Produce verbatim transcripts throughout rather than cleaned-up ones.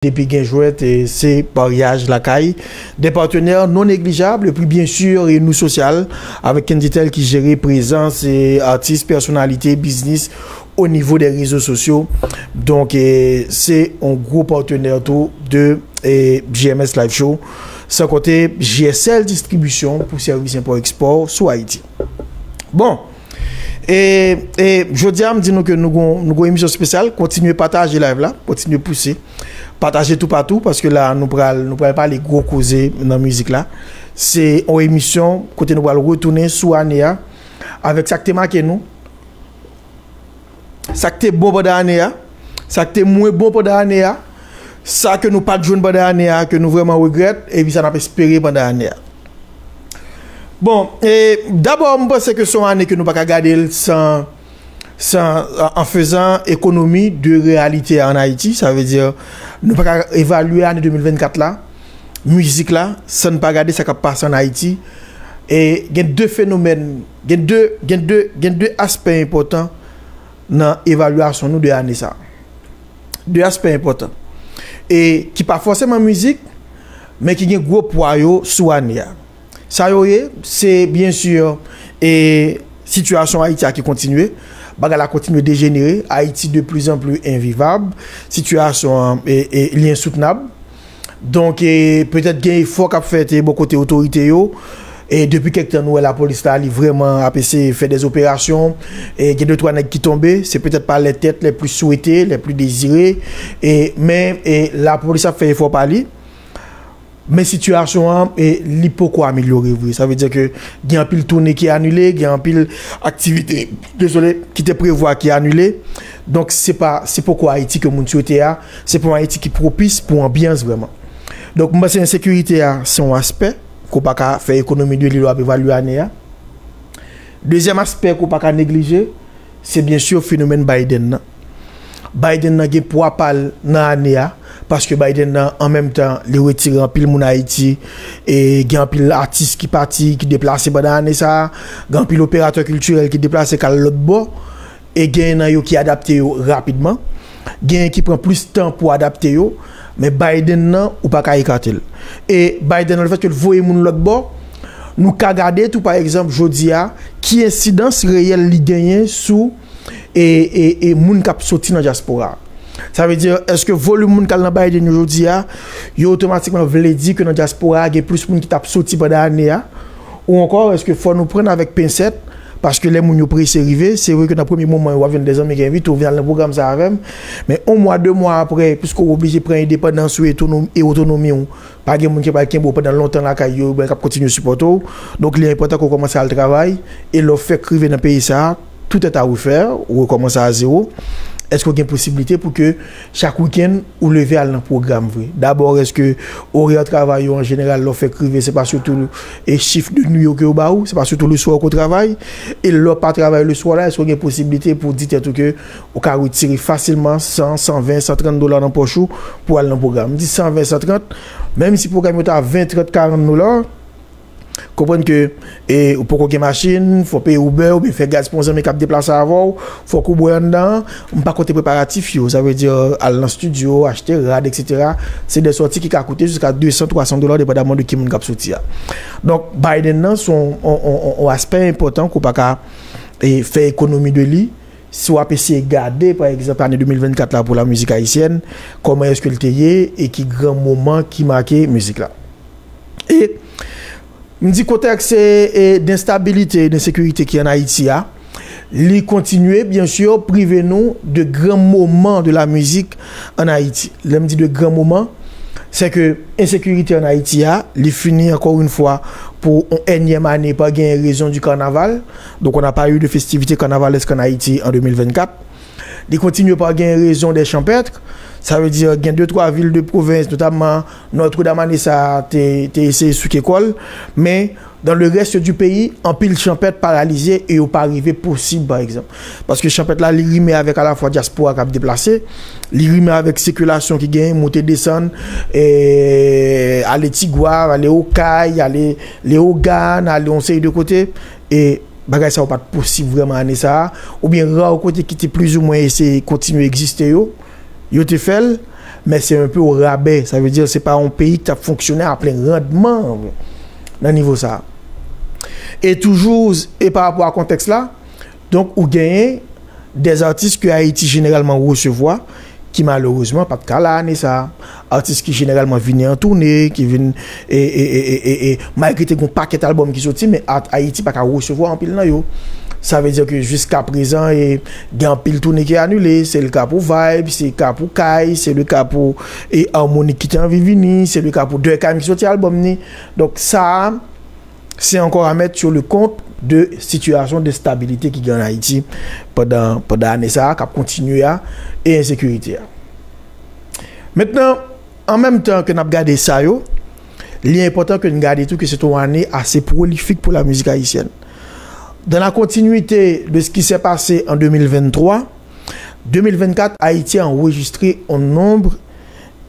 depi gen jwèt, e se paryaj lakay. Des partenaires non négligeables, et puis bien sûr, Renou Social, avec Kenditel qui gère présence et artistes, personnalités, business au niveau des réseaux sociaux. Donk, e, se yon gwo patnè tou de, e, J M S Live Show. San konte J S L Distribisyon pou sèvis enpò ekspò sou Ayiti. Bon, e, e jodi a, m di nou ke nou gon, nou gon emisyon espesyal. Kontinye pataje live la, kontinye pouse. Pataje toupatou, paske la, nou pral, nou pral pale gwo koze nan mizik la. Se yon emisyon kote nou pral retounen sou ane a, avèk sa k te make nou, sa k te bon pandan ane a, sa k te mwen bon pandan ane a, sa ke nou pa t jwenn pandan ane a, ke nou vrèman regrèt, epi sa n ap espere pandan ane a. Bon, e dabò, m panse ke se yon ane ke nou pa ka gade l san, san, an fezan ekonomi de reyalite a ann Ayiti. Sa vle di, nou pa ka evalye ane de mil vennkat la, mizik la, san n pa gade sa k ap pase ann Ayiti. E gen de fenomèn, gen de, gen de, gen de aspè enpòtan nan evalyasyon nou de ane sa a. De aspè enpòtan. E ki pa fòseman mizik, men ki gen gwo pwa yo sou ane a. Sa yo ye, se byen si, e, sitiyasyon Ayiti a ki kontinye. Bagay la kontinye dejenere. Ayiti de plus en plus invivable. Sitiyasyon an, e, e, li ensoutnab. Donk, e, petèt gen efò k ap fèt, e, bò kote otorite yo. E depi kèk tan, nou wè lapolis la, li vrèman ap eseye fè de operasyon. E gen de twa nèg ki tonbe. Se petèt pa les têtes les plus souhaitées, les plus désirées. E, men, e, lapolis ap fè efò pa li. Men sitiyasyon an, e, li poko amelyore vre. Sa vle di ke gen anpil toune ki anile, gen anpil aktivite, dezole, ki te prevwa ki anile. Donk, se pa, se poko Ayiti ke moun swete a, se pa yon Ayiti ki pwopis pou anbyans vrèman. Donk, m panse ensekirite a, se yon aspè ke w pa ka fè ekonomi de li lè w ap evalye ane a. Dezyèm aspè ke w pa ka neglije, se byen si fenomèn Biden nan. Biden nan gen pwa pa l nan ane a, paske Biden nan, an menm tan, li retire anpil moun Ayiti, e gen anpil atis ki pati, ki deplase pandan ane sa a, gen anpil operatè kiltirèl ki deplase k al lòt bò, e gen nan yo ki adapte yo rapidman, gen ki pran plis tan pou adapte yo, men Biden nan, ou pa ka ekate l. E Biden nan, lefètke l voye moun lòt bò, nou ka gade tou, pa egzanp, jodi a, ki ensidans reyèl li genyen sou e, e, e moun k ap soti nan dyaspora. Sa vle di, èske volim moun k al nan Biden yo jodi a, yo otomatikman vle di ke nan dyaspora a gen plis moun ki t ap soti pandan ane a? Ou ankò, èske fò nou pran avèk pensèt? Paske lè moun yo prese rive, se vre ke nan premye moman yo, w ap jwenn de zanmi ki envite w vin al nan pwogram sa avè m. Men yon mwa, de mwa apre, piske w oblije pran endepandans ou e otonomi w, pa gen moun ki pral kenbe w pandan lontan lakay yo, oubyen k ap kontinye sipòte w. Donk, li enpòtan ke w kòmanse al travay, e lè w fèk rive nan peyi sa a, tout est à refaire, ou rekòmanse a zewo. Èske w gen posiblite pou ke chak wikenn ou leve al nan pwogram vre? Dabò, èske orè travay yo an jeneral, lè w fèk rive, se pa sitou e chif de nwi yo ke yo ba ou, se pa sitou leswa ke w travay? E lè w pa travay leswa la, èske w gen posiblite pou w di tèt ou ke ou ka retire fasilman san, san ven, san trant dola nan pòch ou pou al nan pwogram? M di san ven, san trant, menm si pwogram yo ta ven, trant, karant dola, konprann ke, e, ou poko gen machin, fò peye Uber, oubyen fè gaz pou yon zanmi k ap deplase avè w, fòk ou bwè anndan an. M pa konte preparatif yo, sa vle di, al nan estidyo, achte rad, etsetera. Se de sòti ki ka koute jiska de san, twa san dola, depandaman de ki moun k ap soti a. Donk, Biden nan, se yon, yon, yon, yon, yon aspè enpòtan ke w pa ka, e, fè ekonomi de li. Si w ap eseye gade, pa egzanp, ane de mil vennkat la pou la mizik ayisyèn, kòman èske l te ye e ki gran moman ki make mizik la? E m di kontèks, e, e, denstabilite, densekirite ki ann Ayiti a, li kontinye, byen si, prive nou de gran moman de la mizik ann Ayiti. Lè m di de gran moman, se ke ensekirite ann Ayiti a, li fini, encore une fois, pou yon ènyèm ane pa gen rezon di kanaval. Donc, on n'a pas eu de festivités carnavalesques en Haïti en deux mille vingt-quatre. Li kontinye pa gen rezon de chanpèt. Sa vle di, gen de twa vil de pwovens, notamman Notre-Dame ane sa a te, te eseye souke kò l. Men, dans le reste du pays, anpil chanpèt paralize e yo pa rive posib, pa egzanp. Paske chanpèt la, li rime avèk alafwa dyaspora k ap deplase, li rime avèk sikilasyon ki genyen, moute desann, e, ale Tigwav, ale Okay, ale Leyogàn, ale yon seri de kote. E bagay sa yo pa t posib vrèman ane sa a, oubyen ra kote ki te plizoumwen eseye kontinye egziste yo, yo te fè l, Men se un peu au rabais. Sa vle di, se pa yon peyi ki t ap fonksyone a plen randman nan nivo sa a. E toujou, e pa rapò a kontèks la, donk, ou genyen des artistes que Haïti généralement recevoir, ki malerezman pa t ka la ane sa a. Atis ki jeneralman vini an toune, ki vin, e, e, e, e, e, e, malgre te gen yon pakèt albòm ki soti, men Ayiti pa ka resevwa anpil nan yo. Sa vle di ke jiska prezan, e, gen anpil toune ki anile. Se le ka pou Vibes, se le ka pou Kay, se le ka pou, e, Harmonik ki te anvi vini, se le ka pou Durkheim ki soti albòm ni. Donk, sa a, se ankò a mèt sou le kont de sitiyasyon de stabilite ki gen an Ayiti pandan, pandan ane sa a, k ap kontinye a, e ensekirite a. Mentnan, an menm tan ke n ap gade sa yo, li enpòtan ke n gade tou ke se te yon ane ase prolifik pou la mizik ayisyèn. Dans la continuité de ce qui s'est passé en deux mille vingt-trois, deux mille vingt-quatre, Ayiti a anrejistre yon nonb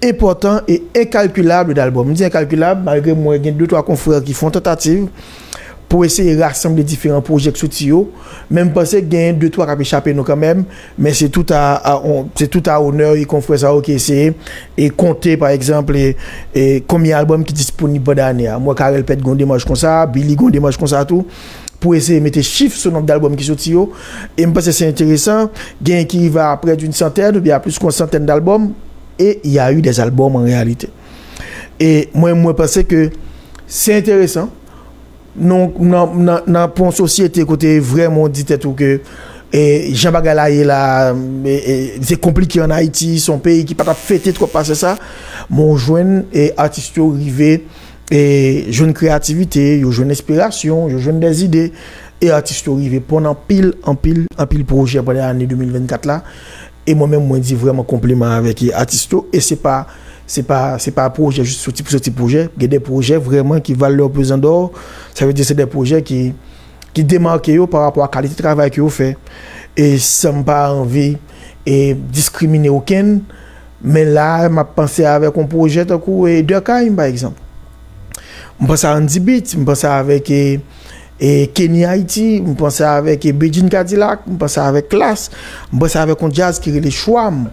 enpòtan e enkalkilab dalbòm. M di enkalkilab, malgre mwen gen de twa konfrè ki fè yon tantativ pou eseye rasanble diferan pwojè k soti yo, men m panse gen de twa k ap echape nou kanmenm, men se tout a, a, on, se tout a onè e konfrè sa yo ki eseye e konte, pa egzanp, e, e konbyen albòm ki disponib pandan ane a. M wè Carel Pèt gen yon demach konsa, Billy gen yon demach konsa tou, pou eseye mete chif sou nonb dalbòm ki soti yo. E m panse se enteresan, gen ki rive a près d'une centaine oubyen a plis ke yon santèn dalbòm, e y a eu des albums en réalité. E mwen, mwen panse ke se enteresan. Nou, nan, nan, nan pou yon sosyete kote vrèman w di tèt ou ke, e, jan bagay la ye la, e, e, se konplike an Ayiti, se yon peyi ki pa t ap fete twòp pase sa, men w jwenn, e, atis yo rive, e, jwenn kreyativite, yo jwenn enspirasyon, yo jwenn dèzide, e atis yo rive ponn anpil, anpil, anpil pwojè pandan ane de mil vennkat la. E mwen menm, mwen di vrèman konpliman avèk, e, atis yo, e se pa, se pa, se pa pwojè jis soti pou soti pwojè. Gen de pwojè vrèman ki valent leur pesant d'or. Sa vle di se de pwojè ki, ki demake yo pa rapò a kalite travay ke yo fè. E san m pa anvi, e, diskrimine okenn, men la, m ap panse avèk yon pwojè tankou, e, Durkheim, pa egzanp. M panse a Andy Beats, m panse avèk, e, e, Kenny Haiti, m panse avèk, e, Bedjine Cadillac, m panse avèk Klass, m panse avèk yon djaz ki rele Chouam,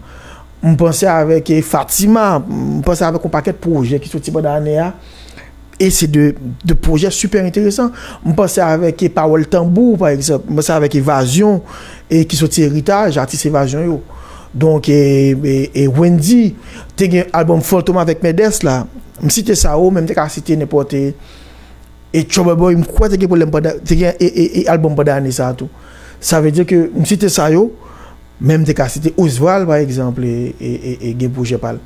m panse avèk, e, Fatima, m panse avèk yon pakèt pwojè ki soti pandan ane a. E se de, de pwojè sipè enteresan. M panse avèk, e, Pawòl Tanbou, pa egzanp. M panse avèk Evazyon, e, ki soti Eritaj, atis Evazyon yo. Donk, e, e, e Wendy, te gen albòm Fantom avèk Mendes la. M site sa yo, men m te ka site nenpòt, e, e Trouble Boy, m kwè te gen pwoblèm pandan, te gen, e, e, e albòm pandan ane sa a tou. Sa vle di ke m site sa yo, men m te ka site Osval, pa egzanp, e, e, e, e gen pwojè pa l.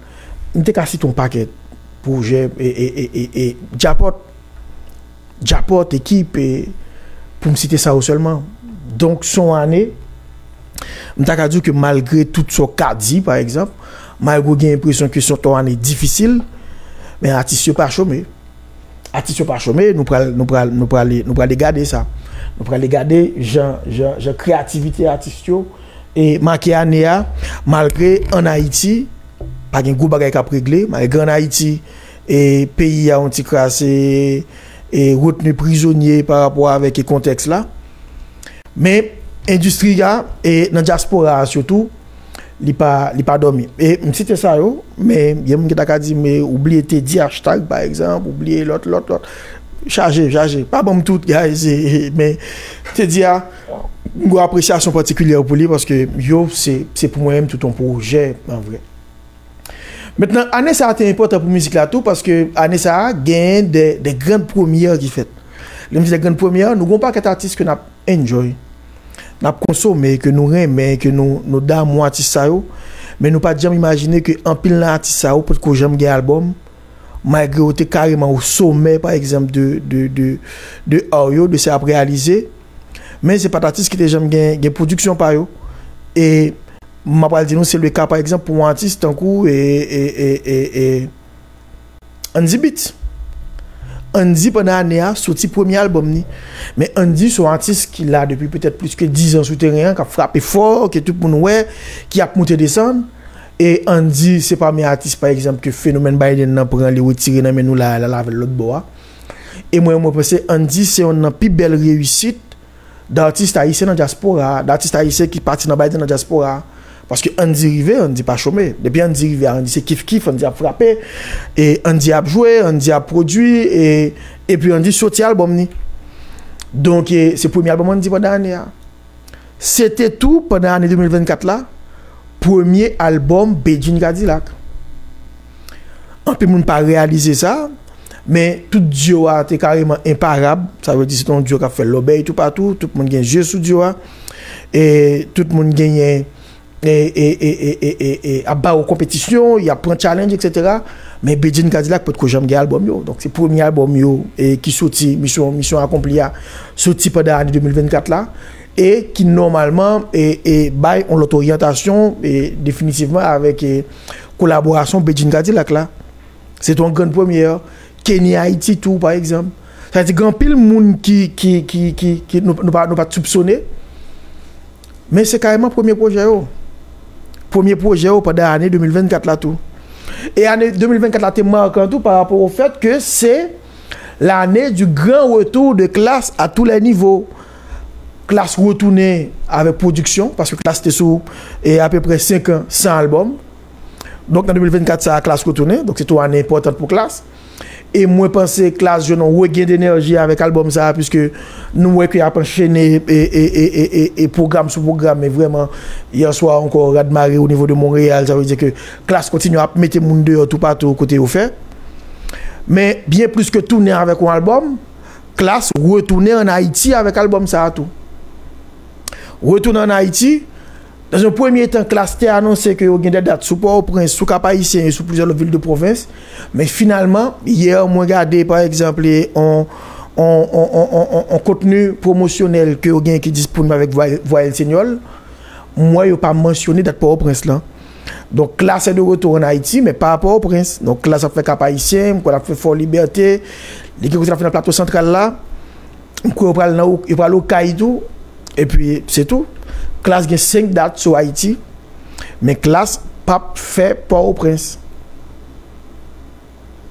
M te ka site yon pakèt pwojè, e, e, e, e, e Djapòt, Djapòt, Ekip, e, pou m site sa yo sèlman. Donk, se yon ane, m ta ka di w ke malgre tout sa w ka di, pa egzanp, malgre w gen enpresyon ke se yon ane difisil, men atis yo pa chome. Atis yo pa chome, nou pral, nou pral, nou prale, nou prale gade sa. Nou prale gade jan, jan, jan kreyativite atis yo, e, make ane a, malgre an Ayiti, pa gen gwo bagay k ap regle, malgre an Ayiti, e, peyi a yon ti kras, e, e, retni prizonye pa rapò avèk, e, kontèks la. Men, endistri a, e nan dyaspora a sitou, li pa, li pa dòmi. E m site sa yo, men gen moun ki ta ka di, men ou bliye Teddy Hashtag, pa egzanp, ou bliye lòt, lòt, lòt. Chaje, chaje. Pa ban m tout, guys, e, e, men Teddy a, m gen apresyasyon patikilyè pou li, paske yo, se, se pou mwen menm, tout yon pwojè, an vrè. Mentnan, ane sa a te enpòtan pou mizik la tou, paske ane sa a, genyen de, de grann premyè ki fèt. Lè m di de grann premyè, nou gen yon pakèt atis ke n ap enjoy, n ap konsome, ke nou renmen, ke nou, nou damou atis sa yo, men nou pa t janm imajine ke anpil nan atis sa yo potko janm gen albòm, malgre yo te kareman o somè, pa egzanp, de, de, de, de ar yo, de sa y ap reyalize. Men se pa t atis ki te janm gen, gen pwodiksyon pa yo. E m ap pral di nou, se le ka, pa egzanp, pou yon atis tankou, e, e, e, e, e, Andy Beats. Andy, pandan ane a, soti premye albòm ni. Men Andy se yon atis ki la depi petèt plis ke diz an sou teren an, k ap frape fò, ke tout moun wè, ki ap moute desann. E Andy se pami atis, pa egzanp, ke fenomèn Biden nan pran, li retire nan men nou la, l al avè l lòt bò a. E mwen, mwen panse Andy se yonn nan pi bèl reyisit datis ayisyen nan dyaspora a, datis ayisyen ki pati nan Biden nan dyaspora a. Paske Andy rive, Andy pa chome. Depi Andy rive, Andy se kif kif, Andy ap frape, e Andy ap jwe, Andy ap pwodui, e, epi Andy soti albòm ni. Donk, e, se premye albòm Andy pandan ane a. Se te tou, pandan ane de mil vennkat la, premye albòm Bedjine Cadillac. Anpil moun pa reyalize sa, men tout duo a te kareman enparab. Sa vle di se te yon duo k ap fè lòbèy toupatou, tout moun gen zye sou duo a, e tout moun genyen e, e, e, e, e, e, e, ap ba yo konpetisyon, y ap pran challenge, et cetera. Men Bedjine Cadillac potko janm gen albòm yo. Donk, se premye albòm yo e, ki soti, misyon, misyon akonpli a, soti pandan ane de mil vennkat la, e ki nòmalman e, e, bay yon lòt oryantasyon e, definitivman avèk e, kolaborasyon Bedjine Cadillac la. Se te yon grann premyè. Kenny Haiti tou, pa egzanp. Sa vle di, gen anpil moun ki, ki, ki, ki, ki nou, nou pa, nou pa t soupsone. Men se kareman premye pwojè yo. Premye pwojè yo pandan ane de mil vennkat la tou. E ane de mil vennkat la te makan tou pa rapò au fait que c'est l'année du grand retour de Klass à tous les niveaux. Klass retounen avèk pwodiksyon, paske Klass te sou e apeprè senk an san albòm. Donk, nan de mil vennkat sa a, Klass retounen. Donk, se tou ane enpòtan pou Klass. E mwen panse Klass jwenn yon regen denèji avèk albòm sa a, piske nou wè ke y ap anchene e, e, e, e, e, e pwogram sou pwogram, men vrèman, yè swa ankò, rad mare o nivo de Monreyal, sa vle di ke Klass kontinye ap mete moun deyò toupatou kote yo fè. Men, byen plis ke tounen avèk yon albòm, Klass retounen ann Ayiti avèk albòm sa a tou. Retounen ann Ayiti, dans un premier temps, Klass te anonse ke yo gen de dat sou Pòtoprens, sou Kap Ayisyen e sou plizyè lòt vil de pwovens. Men finalman, yè, mwen gade, pa egzanp, on, on, on, on, on, on, on kontni pwomosyonèl ke yo gen ki disponib avèk Vwa-, Vwa Èl Senyòl. M wè yo pa mansyone dat Pòtoprens lan. Donk, Klass est de retour en Haïti, men pa Pòtoprens. Donk, Klass ap fè Kap Ayisyen, m kwè l ap fè Fò Libète, li gen kote l ap fè nan Plato Santral la. M kwè yo pral nan, yo pral Okay tou. Epi, se tou. Klass gen senk dat sou Ayiti, men Klass p ap fè Pòtoprens.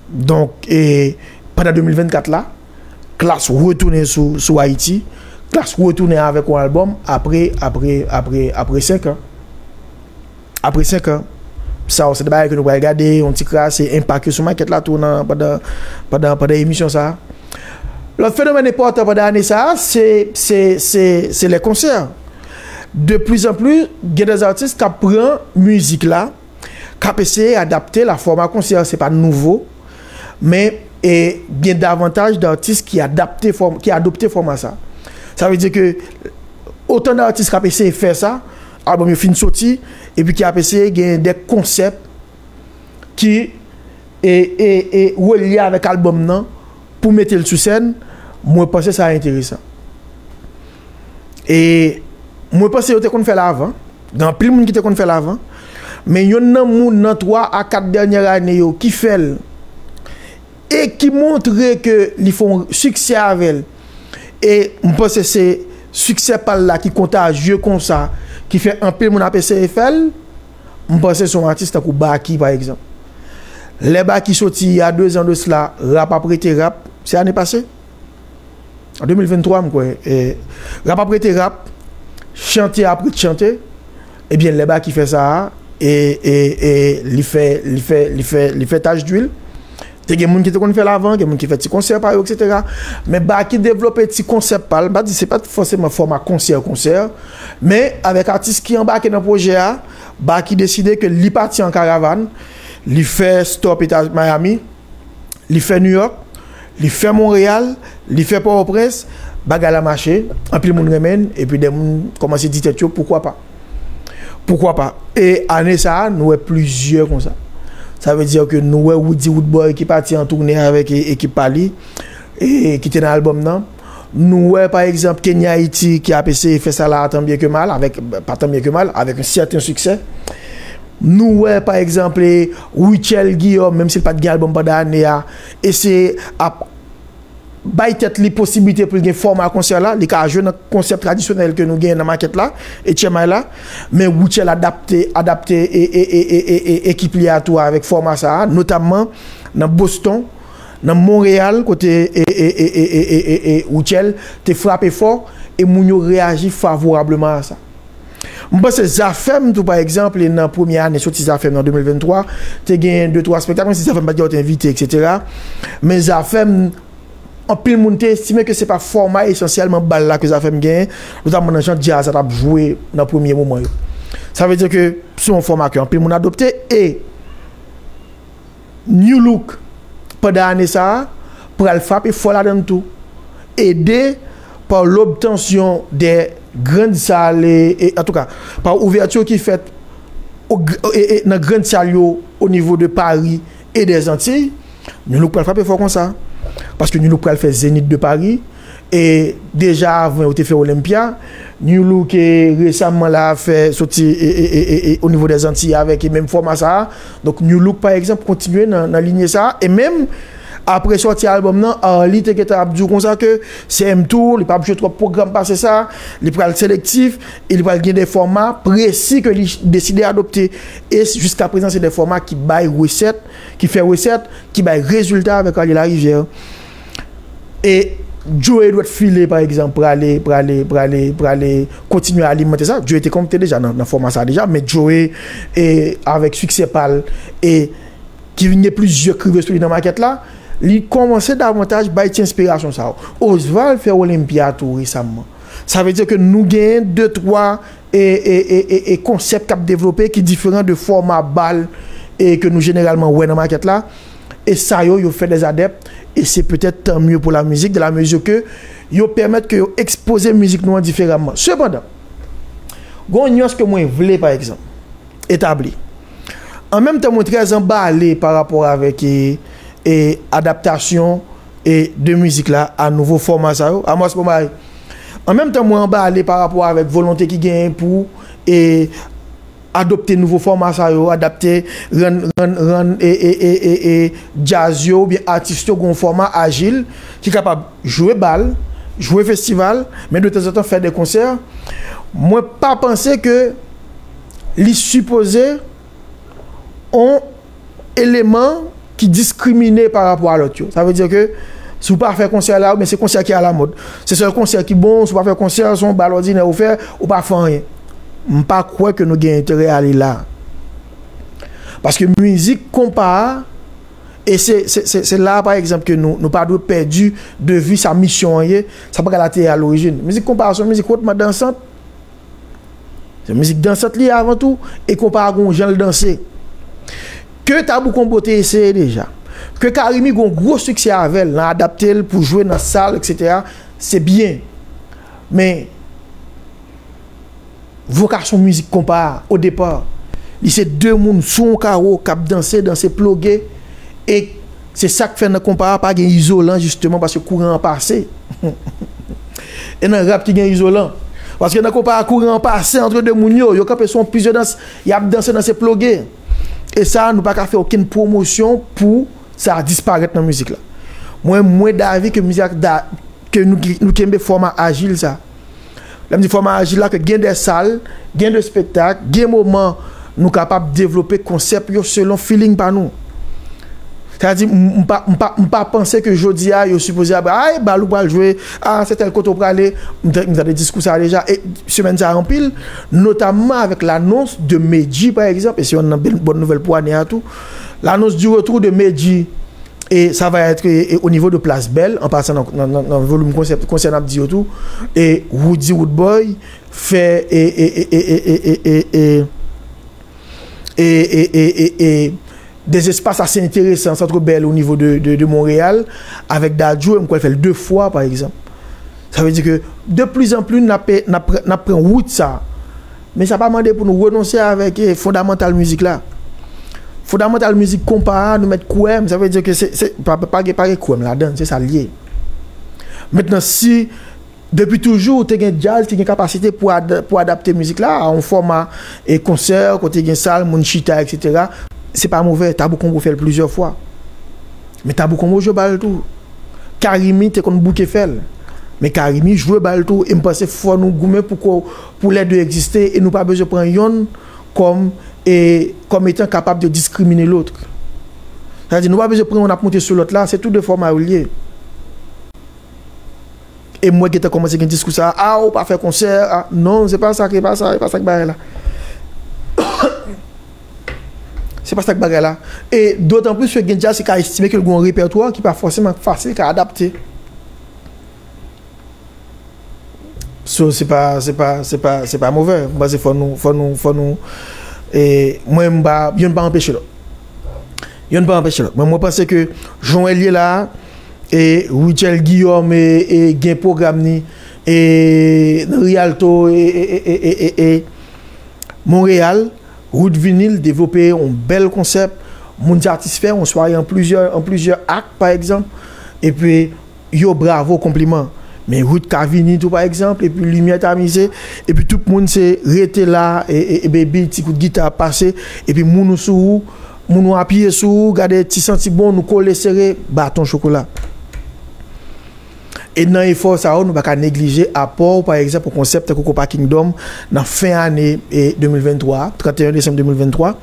Donk, e, pandan de mil vennkat la, Klass retounen sou, sou Ayiti. Klass retounen avèk yon albòm apre, apre, apre, apre senk an. Apre senk an. Sa yo, se de bagay ke nou pral gade, yon ti kras, se enpak yo sou makèt la tou nan, pandan, pandan, pandan emisyon sa a. Lòt fenomèn enpòtan pandan ane sa a, se, se, se, se lè konsè. De plus en plus, gen de atis k ap pran mizik la, k ap eseye adapte l a fòma konsè, se pa nouvo, men e, gen davantaj datis ki adapte fòm, ki adopte fòma sa. Sa vle di ke otan datis k ap eseye fè sa, albòm yo fin soti, epi ki ap eseye gen de konsèp ki e, e, e relye avèk albòm nan pou mete l sou sèn, mwen panse sa enteresan. E mwen panse yo te konn fè l avan. Gen anpil moun ki te konn fè l avan. Men yonn nan moun nan twa a kat dènyè ane yo ki fè l e ki montre ke li fè yon siksè avè l. E m panse se siksè pa l la ki kontajye konsa, ki fè anpil moun ap eseye fè l. M panse se yon atis tankou Baky, pa egzanp. Lè Baky soti, il y a deux ans de cela, Rap ap rete rap, se ane pase? An de mil venntwa, m kwè, e, Rap ap rete rap, chante ap ret chante. Ebyen, lè Baky fè sa a, e, e, e li fè, li fè, li fè, li fè tach dwil. Te gen moun ki te konn fè l avan, gen moun ki fè ti konsè pa yo, et cetera. Men Baky devlope ti konsèp pa l. M pa di se pa t fòseman fòma konsè, konsè. Men avèk atis ki anbake nan pwojè a, Baky deside ke li pati an karavàn, li fè stop Eta Miami, li fè New York, li fè Monreyal, li fè Pòtoprens, bagay la mache, anpil moun renmen l, epi de moun kòmanse di tèt yo, poukwa pa? Poukwa pa? E ane sa a, nou wè plizyè konsa. Sa vle di ke nou wè Roody Roodboy ki pati an toune avèk e, ekip pa li, e ki te nan albòm nan. Nou wè, pa egzanp, Kenny Haiti ki ap eseye fè sa la tan byen ke mal, avèk, pa tan byen ke mal, avèk yon sèten siksè. Nou wè, pa egzanp, e, Rutshelle Guillaume, menm si l pa t gen albòm pandan ane a, eseye ap bay tèt li posiblite pou l gen fòma konsè la, li ka jwe nan konsèp tradisyonèl ke nou genyen nan makèt la, e H M I la, men Rutshelle adapte, adapte e, e, e, e, e, e ekip li a tou avèk fòma sa a, notamman nan Boston, nan Monreyal, kote e, e, e, e, e, e, e, e Rutshelle te frape fò, e moun yo reyaji favorableman a sa. M panse Zafèm tou, pa egzanp, nan premye ane soti Zafèm nan de mil venntwa, te gen de twa espektak, menm si Zafèm pa t gen lòt envite, etsetera. Men Zafèm, anpil moun te estime ke se pa fòma esansyèlman bal la ke Zafèm genyen, notamman nan jan djaz la t ap jwe nan premye moman yo. Sa vle di ke se yon fòma ke anpil moun adopte e Nu Look, pandan ane sa a, pral frape fò ladan l tou. Ede pa lobtansyon de grann sal e, e, antouka, pa ouvèti ki fèt o gr- e, e, nan grann sal yo o nivo de Paris e dè Zantiy, Nu Look pral frape fò konsa. Paske Nu Look pral fè Zénith de Paris, e deja avan yo te fè Olympia. Nu Look e resaman la fè soti e, e, e, e, e, o nivo dè Zantiy avèk e menm fòma sa a. Donk Nu Look pa egzanp kontinye nan, nan linye sa a. E menm apre sòti albòm nan, Arly te gentan ap di w konsa ke C M Tour, li p ap jwe twòp pwogram pase sa, li pral selektif, e li pral gen de fòma presi ke li deside adopte. E jiska prezan, se de fòma ki bay resèt, ki fè resèt, ki bay rezilta avèk Arly Larivière. E Joe Edward File, pa egzanp, prale, prale, prale, prale kontinye alimante sa. Joe te konpte deja nan, nan fòma sa deja, men Joe, e avèk siksè pa l, e ki vin gen plizyè k rive sou li nan makèt la, li kòmanse davantaj bay ti enspirasyon sa yo. Osval fè Olympia tou resaman. Sa vle di ke nou genyen de twa e, e, e, e, e konsèp k ap devlope ki diferan de fòma bal e ke nou jeneralman wè nan makèt la. E sa yo, yo fè dè adèp, e se petèt tan mye pou la mizik, dans la mesure ke yo pèmèt ke yo ekspoze mizik nou an diferaman. Sepandan, gen yon nyans ke mwen vle, pa egzanp, etabli. An menm tan, mwen trè anbale pa rapò avèk e, e adaptasyon e de mizik la a nouvo fòma sa yo. Amos Bomay. An menm tan, mwen anbale pa rapò avèk volonte ki genyen pou e adopte nouvo fòma sa yo, adapte, rann, rann, rann e, e, e, e, e djaz yo oubyen atis yo gen yon fòma ajil ki kapab jwe bal, jwe festival, men de tanzantan fè de konsè. Mwen pa panse ke li sipoze on eleman ki diskrimine pa rapò a lòt yo. Sa vle di ke si w pa fè konsè la, oubyen se konsè ki alamòd, se sèl konsè ki bon, si w pa fè konsè, se yon bal òdinè ou fè, ou pa fè anyen. M pa kwè ke nou gen enterè ale la. Paske mizik konpa a, e se, se, se, se la, pa egzanp, ke nou, nou pa dwe pèdi de vi sa misyon an ye, sa bagay la te ye a lorijin. Mizik konpa a se yon mizik wotman dansant. Se mizik dansant li ye avan tou, e konpa a gon jan l danse. Ke Tabou Combo te eseye deja, ke Carimi gon gwo siksè avè l nan adapte l pou jwe nan sal, etsetera, se byen. Men, vokasyon mizik konpa a, o depa, li se de moun sou yon kawo k ap danse, danse ploge, e se sa k fè nan konpa a pa gen izolan, jisteman, paske kouran an pase. E nan rap ki gen izolan. Paske nan konpa a, kouran an pase antre de moun yo, yo kanpe sou yon prizedans, y ap danse, danse ploge. E sa, nou pa ka fè okenn pwomosyon pou sa disparèt nan mizik la. Mwen, mwen davi ke mizik la, ke nou, nou kenbe fòma ajil sa. Lè m di fòma ajil la, ke gen de sal, gen de espektak, gen moman nou kapab devlope konsèp yo selon feeling pa nou. Sa di, m, m pa, m pa, m pa panse ke jodi a, yo sipoze ap, ay, bal ou pral jwe, a, se tèl kote ou prale, m t-, m tande diskou sa deja, e semèn sa anpil, notamman avèk lanons de Medjy, pa egzanp, e se youn nan bèl, bòn nouvèl pou ane a tou, l'annonce du retour de Medjy, e sa va être, e, e, o nivo de Plas Bèl, an pasan nan, nan, nan, nan volim konsè, konsè n ap di yo tou, e Roody Roodboy fè, e, e, e, des espaces assez intéressants, Centre Bell au niveau de, de, de Montréal, avèk Dadju, e m kwè l fè l de fwa, pa egzanp. Sa vle di ke, de plus en plus, n ap, n ap, n ap pran wout sa. Men sa pa mande pou nou renonse avèk, e, fondamantal mizik la. Fondamantal mizik konpa a, nou mèt kwè m, sa vle di ke se, se, pa, pa gen, pa gen kwè m ladan, se sa l ye. Mentnan, si depi toujou, te gen djaz ki gen kapasite pou ad-, pou adapte mizik la a yon fòma e konsè, kote gen sal, moun chita, etsetera. Se pa movè, Tabou Combo fè l plizyè fwa. Men Tabou Combo jwe bal tou. Carimi te konn bouke fè l. Men Carimi jwe bal tou, e m panse fò nou goumen pou ko-, pou lè de egziste, e nou pa bezwen pran yonn kòm, e, kòm etan kapab de diskrimine lòt. Sa vle di, nou pa bezwen pran yonn ap monte sou lòt la, se tou de fòma yo l ye. E m wè gentan kòmanse gen diskou sa, a, ou pa fè konsè, a, non, se pa sa, se pa sa, se pa sa k bagay la. Se pa sa k bagay la. E dotan plis ke gen djaz ki ka estime ke l gen yon repètwa ki pa fòseman fasil ka adapte. So, se pa, se pa, se pa, se pa movè. M panse fò nou, fò nou, fò nou, e, mwen, m pa, yonn pa anpeche lòt. Yonn pa anpeche lòt. Mwen, mwen panse ke jan w wè l ye la, e, Rutshelle Guillaume, e, e, gen pwogram ni, e, nan Rialto, e, e, e, e, e, e, Monreyal, Ruth vini, l devlope yon bèl konsèp, moun satisfè, yon sware an plizyè, an plizyè ak, pa egzanp, epi yo bravo, konpliman. Men Ruth ka vini tou, pa egzanp, epi limyè tamize, epi tout moun se rete la, e, e, e baby, ti kout gita ap pase, epi moun ou sou ou, moun ou apiye sou ou, gade ti santi bon, nou kole sere, baton chokola. E nan efò sa yo, nou pa ka neglije apò, pa egzanp, yon konsèp tankou Konpa Kingdom nan fen ane, e, de mil venntwa, trannteyen desanm de mil venntwa,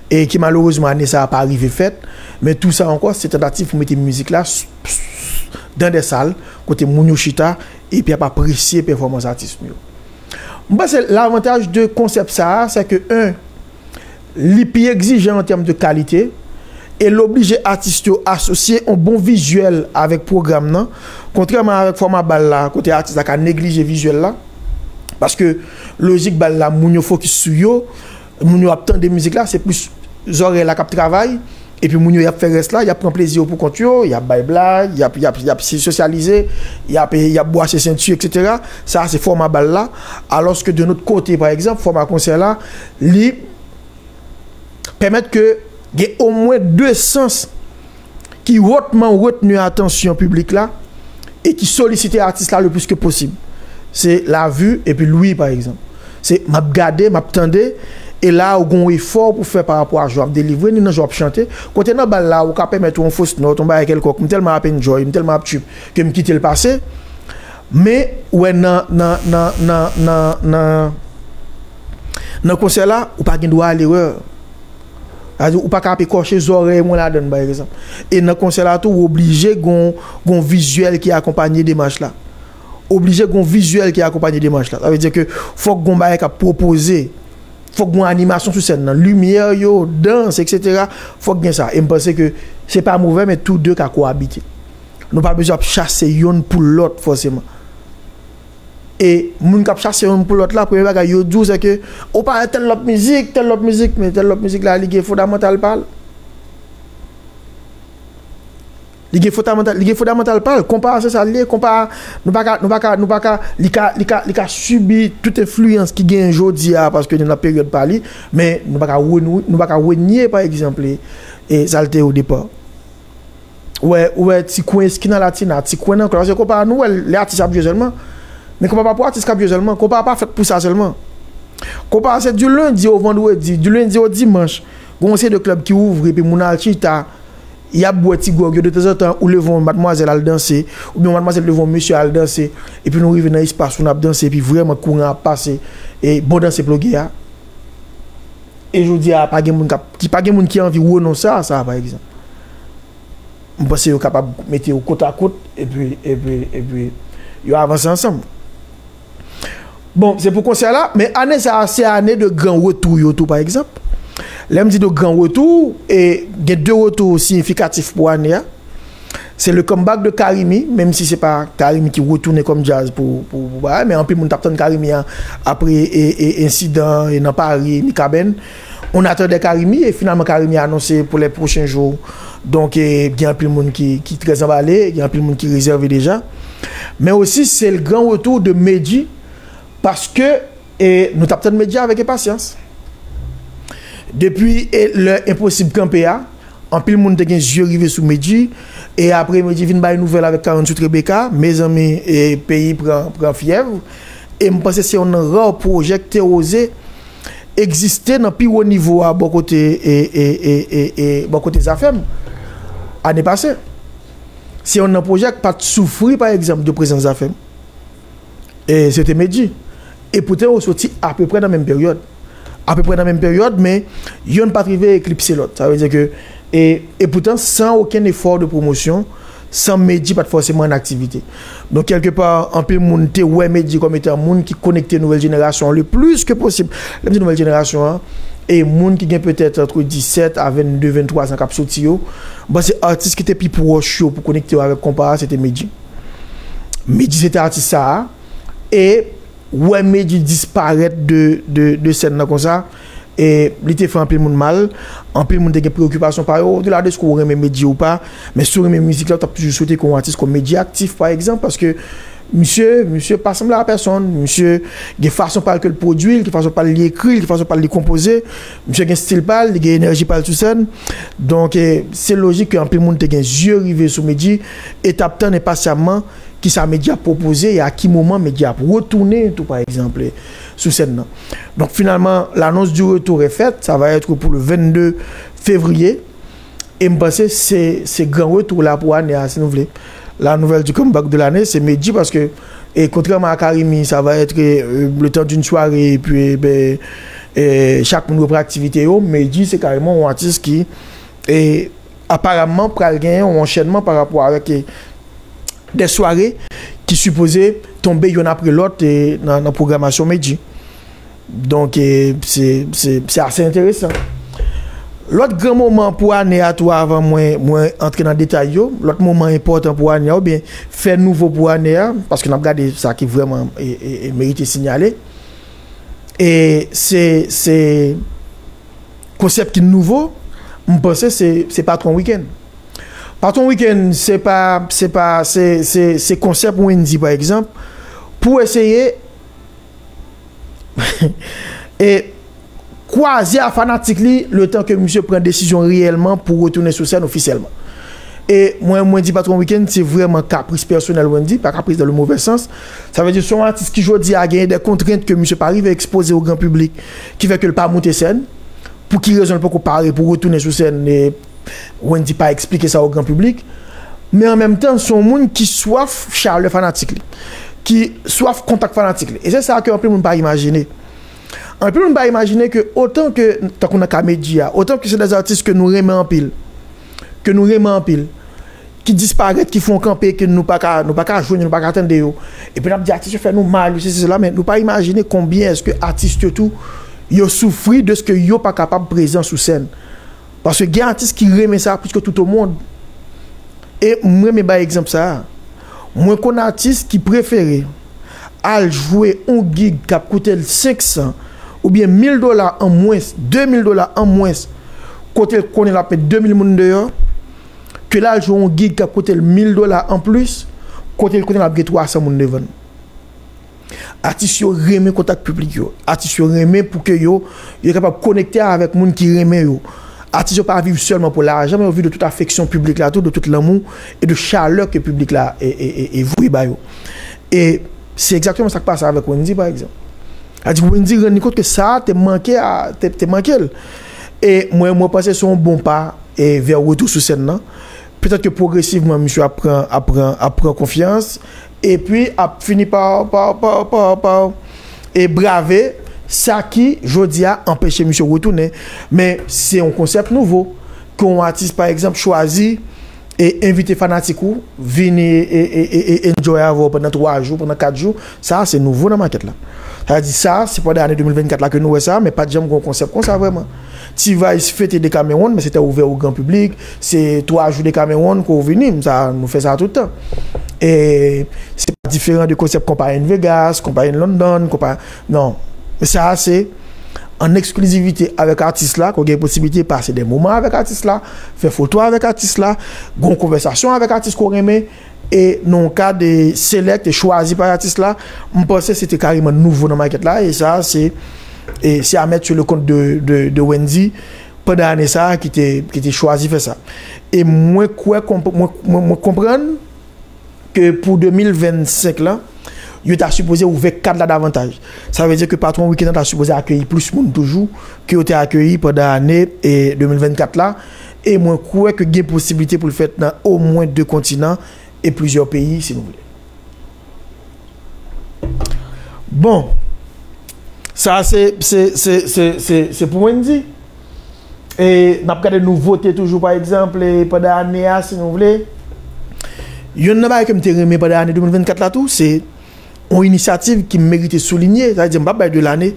e ki malerezman ane sa a pa rive fèt, men tou sa ankò, se tantativ pou mete mizik la s-, s-, dan de sal, kote moun yo chita, epi ap apresye pèfòmans atis nou yo. M panse lavantaj de konsèp sa a, se ke, en, li pi egzijan an tèm de kalite, e l oblije atis yo asosye yon bon vizyèl avèk pwogram nan, kontrèman avèk fòma bal la, kote atis la ka neglije vizyèl la, paske lojik bal la, moun yo fokis sou yo, moun yo ap tande mizik la, se plis zòrèy la k ap travay, epi moun yo y ap fè rès la, y ap pran plezi yo pou kont yo, y ap bay blag, y ap, y ap, y ap sosyalize, y ap, y ap bwase senti, etsetera. Sa a se fòma bal la. Alòske de lòt kote, pa egzanp, fòma konsè la, li pèmèt ke gen omwen de sans ki wotman retni atansyon piblik la e ki solisite atis la le plis ke posib. Se lavi epi lwi, pa egzanp. Se m ap gade, m ap tande, e la ou gon efò pou fè pa rapò a jan w ap delivre ni nan jan w ap chante. Kote nan bal la, ou ka pèmèt ou yon fos nòt, yon bagay kèlkòk, m tèlman ap enjoy, m tèlman ap trip, ke m kite l pase. Men, ou wè nan, nan, nan, nan, nan, nan, nan konsè la, ou pa gen dwa a lerè. Sa vle di, ou pa ka ap ekòche zòrèy mwen ladann, pa egzanp. E nan konsè la tou, ou oblije gon, gon vizyèl ki akonpanye demach la. Oblije gon vizyèl ki akonpanye demach la. Sa vle di ke fòk gon bagay k ap pwopoze. Fòk gon animasyon sou sèn nan. Limyè yo, dans, etsetera. Fòk gen sa. E m panse ke se pa movè, men tou de ka kowabite. Nou pa bezwen ap chase yonn pou lòt, fòseman. E moun k ap chase yonn pou lòt la, premye bagay yo di w, se ke ou pa tèl lòt mizik, tèl lòt mizik, men tèl lòt mizik la, li gen fondamantal pa l. Li gen fondamantal, li gen fondamantal pa l. Konpa a se sa l ye, konpa a, nou pa ka, nou pa ka, nou pa ka, li ka, li ka, li ka sibi tout enfliyans ki genyen jodi a, paske li nan peryòd pa li, men nou pa ka reni-, nou pa ka renye, pa egzanp, e, e sa l te ye o depa. Ou wè, ou wè ti kwen Esquina Latina, ti kwen nan kwen, paske konpa a nou wè lè atis ap jwe sèlman. Men konpa pa pou atis k ap jwe sèlman, konpa a pa fèt pou sa sèlman. Konpa a se di lendi o vandredi, di lendi o dimanch, gon yon seri de klèb ki ouvri, epi moun al chita, y ap bwè ti gwòg yo, detanzantan ou leve yon madmwazèl al danse, oubyen yon madmwazèl leve yon mesye al danse, epi nou rive nan espas ou n ap danse, epi vrèman kouran ap pase, e bon danse ploge a. E jodi a, pa gen moun k ap, ki, pa gen moun ki anvi renonse a sa, pa egzanp. M panse yo kapab mete yo kot a kot, epi, epi, epi yo avanse ansanm. Bon, se pou konsè la, men ane sa a, se ane de gran retou yo tou, pa egzanp. Lè m di de gran retou, e gen de retou siyifikatif pou ane a. Se le comeback de Carimi, menm si se pa Carimi ki retounen kòm djaz pou, pou, pou bagay, men anpil moun t ap tann Carimi a apre, e, e, ensidan, e nan Paris, Mikaben. On attendait Carimi, e finalman Carimi anonse pou les prochains jours. Donk, e, gen anpil moun ki, ki trè anbale, gen anpil moun ki rezève deja. Men osi, se le gran retou de Medjy, paske, e, nou t ap tann Medjy avèk enpasyans. Depi, e, lè Enposib kanpe a, anpil moun te gen zye rive sou Medjy, e apre Medjy vin bay nouvèl avèk Karannsout Rebecca, mezanmi, e, peyi pran, pran fyèv. E m panse se youn nan ra pwojè ki te oze egziste nan pi wo nivo a bò kote, e, e, e, e, e, bò kote Zafèm ane pase. Se youn nan pwojè ki pa t soufri, pa egzanp, de prezans Zafèm. E se te Medjy. E poutan, yo soti apeprè nan menm peryòd. Apeprè nan menm peryòd, men yonn pa t rive eklipse lòt. Sa vle di ke, e, e poutan, san okenn efò de pwomosyon, san Medjy pa t fòseman an aktivite. Donk, kèlkepa, anpil moun te wè Medjy kòm etan moun ki konekte nouvèl jenerasyon an le plis ke posib. Lè m di nouvèl jenerasyon an, e moun ki gen petèt antre disèt a venndde, venntwa zan k ap soti yo, m panse atis ki te pi pwòch yo pou konekte yo avèk konpa a, se te Medjy. Medjy se te atis sa a, e wè Medjy disparèt de, de, de sèn nan konsa, e li te fè anpil moun mal, anpil moun te gen preyokipasyon pa yo, odela de si w renmen Medjy ou pa, men si w renmen mizik la, w t ap toujou swete ke yon atis kòm Medjy aktif, pa egzanp, paske misye, misye pa sanble a pèsonn, misye gen fason pa l ke l pwodui, gen fason pa l li ekri, gen fason pa l li konpoze, misye gen stil pa l, li gen enèji pa l sou sèn. Donk, e, se lojik ke anpil moun te gen zye rive sou Medjy, e t ap tann enpasyamman kisa Medjy ap pwopoze e a ki moman Medjy ap retounen tou, pa egzanp, sou sèn nan. Donk, finalman, l'annonce du retour est faite, ça va être pour le vingt-deux février, e m panse se, se gran retou la pou ane a, si nou vle. La nouvelle du comeback de l'année, se Medjy, paske, e, kontrèman a Carimi, ça va être, e, le temps d'une soirée, epi, e, ben, e, chak moun repran aktivite yo, Medjy, se kareman yon atis ki, e, aparamman, pral gen yon anchènman pa rapò avèk, e, de sware ki sipoze tonbe yonn apre lòt, e, nan, nan pwogramasyon Medjy. Donk, e, se, se, se ase enteresan. Lòt gran moman pou ane a tou, avan mwen, mwen antre nan detay yo, lòt moman enpòtan pou ane a, oubyen fè nouvo pou ane a, paske n ap gade sa ki vrèman, e, e, e merite sinyale, e se, se konsèp ki nouvo, m panse se, se Patwon Wikenn. Patwon Wikenn, se pa, se pa, se, se, se konsèp Wendy, pa egzanp, pou eseye e kwaze a fanatik li, letan ke misye pran desizyon reyèlman pou retounen sou sèn ofisyèlman. E mwen, mwen di Patwon Wikenn, se vrèman kapris pèsonèl Wendy, pa kapris dans le mauvais sens. Sa vle di, se yon atis ki jodi a genyen de kontrent ke misye pa rive ekspoze o gran piblik, ki fè ke l pa moute sèn. Pou ki rezon l poko pare pou retounen sou sèn, e Wendy pa eksplike sa o gran piblik. Men an menm tan, se yon moun ki swaf chalè fanatik li, ki swaf kontak fanatik li. E se sa ke anpil moun pa imajine. Anpil moun pa imajine ke otan ke, tankou nan ka Medjy a, otan ke se de atis ke nou renmen anpil, ke nou renmen anpil, ki disparèt, ki fè yon kanpe, ke nou pa ka, nou pa ka jwenn yo, nou pa ka tande yo. Epi n ap di atis yo fè nou mal, yo sesi, sela, men nou pa imajine konbyen èske atis yo tou, yo soufri dèske yo pa kapab prezan sou sèn. Paske gen atis ki renmen sa plis ke tout o mond. E m renmen bay egzanp sa a. Mwen konn atis ki prefere al jwe yon gig k ap koute l senk san oubyen mil dola an mwens, de mil dola an mwens, kote l konnen l ap met de mil moun deyò, ke l al jwe yon gig k ap koute l mil dola an plis, kote l konnen l ap gen twa san moun devan l. Atis yo renmen kontak piblik yo. Atis yo renmen pou ke yo, yo kapab konekte avèk moun ki renmen yo. Atis yo pa viv sèlman pou lajan, men yo viv de tout afeksyon piblik la tou, de tout lanmou e de chalè ke piblik la e, e, e, e voye ba yo. E se egzakteman sa k pase avèk Wendy, pa egzanp. Sa di Wendy rann li kont ke sa a te manke a, te, te manke l. E mwen, mwen panse se yon bon pa, e, vè retou sou sèn nan. Petèt ke pwogresivman, misye ap pran, ap pran, ap pran konfyans, epi ap fini pa, pa, pa, pa, pa, e brave sa ki, jodi a, anpeche misye retounen. Men se yon konsèp nouvo, ke yon atis, pa egzanp, chwazi e envite fanatik ou vini e, e, e, e enjoy avè w pandan twa jou, pandan kat jou. Sa a se nouvo nan makèt la. Sa vle di sa, se pandan ane de mil vennkat la ke nou wè sa, men pa t janm gen yon konsèp konsa vrèman. T-Vice fete Decameron, men se te ouvè o gran piblik, se twa jou Decameron ke w vini, sa, nou fè sa tout tan. E se pa diferan de konsèp konpayi Vegas, konpayi London, konpa-, non. Sa a se an eksklizivite avèk atis la, ke w gen posiblite pase de moman avèk atis la, fè foto avèk atis la, gen yon konvèsasyon avèk atis ke w renmen, e nan yon kad select e chwazi pa atis la, m panse se te kareman nouvo nan makèt la, e sa, se, e se a mèt sou le kont de, de, de Wendy, pandan ane sa a, ki te, ki te chwazi fè sa. E mwen kwè, konp-, mwen, mwen, mwen konprann, ke pou de mil vennsenk lan, yo ta sipoze ouvè kad la davantaj. Sa vle di ke Patwon Wikenn nan ta sipoze akeyi plis moun toujou ke yo te akeyi pandan ane, e, de mil vennkat la. E mwen kwè ke gen posiblite pou l fèt nan omwen de kontinan e plizyè peyi, si nou vle. Bon, sa se, se, se, se, se, se pou Wendy. E n ap gade nouvote toujou, pa egzanp, e pandan ane a, si nou vle. Youn nan bagay ke m te renmen pandan ane de mil vennkat la tou, se yon inisyativ ki merite soulinye. Sa vle di, m p ap bay de lane,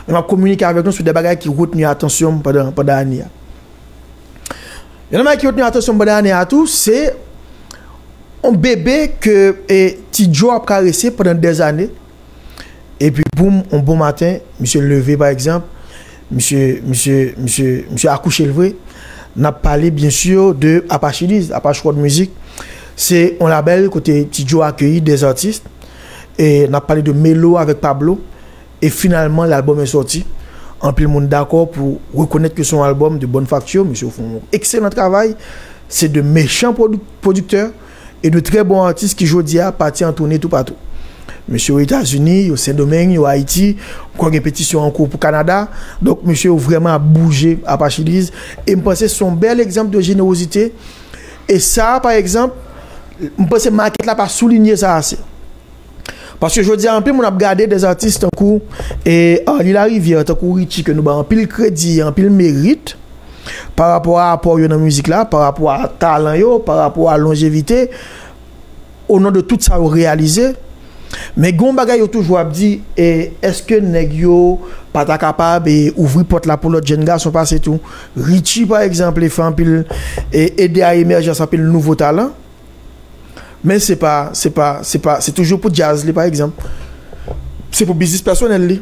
men m ap kominike avèk nou sou de bagay ki retni atansyon m pandan, pandan ane a. Youn nan bagay ki retni atansyon m pandan ane a tou, se yon bebe ke e, Ti Djo ap karese pandan dèzane. Epi boum, yon bon maten, misye leve pa egzanp, misye, misye, misye, misye akouche l vre. N ap pale, byen si, de Apache Liz, Apache World Music. Se yon labèl kote Ti Djo akeyi de atis. E n ap pale de Melo avèk Pablo. E finalman, lalbòm e sòti. Anpil moun dakò pou rekonèt ke se yon albòm de bòn fakti. Misye fè yon ekselan travay. Se de mechan pwoduk-, pwodiktè e de trè bon atis ki jodi a pati an toune toupatou. Mesye yo Etazini, yo Sendomeng, yo Ayiti, m kwè gen petisyon an kou pou Kanada. Donk, mesye yo vrèman ap bouje Apache Liz. E m panse se yon bèl egzanp de jenerozite. E sa, pa egzanp, m panse makèt la pa soulinye sa ase. Paske jodi a, anpil moun ap gade de atis tankou e Arly Larivière, tankou Richie, ke nou ba anpil kredi, anpil merit, pa rapò a apò yo nan mizik la, pa rapò a talan yo, pa rapò a lonjevite, o non de tout sa yo reyalize. Men gen yon bagay yo toujou ap di, e èske nèg yo pa ta kapab e ouvri pòt la pou lòt jèn gason pase tou? Richie, pa egzanp, li fè anpil, e ede a emèjans anpil nouvo talan. Men se pa, se pa, se pa, se toujou pou djaz li, pa egzanp. Se pou biznis pèsonèl li.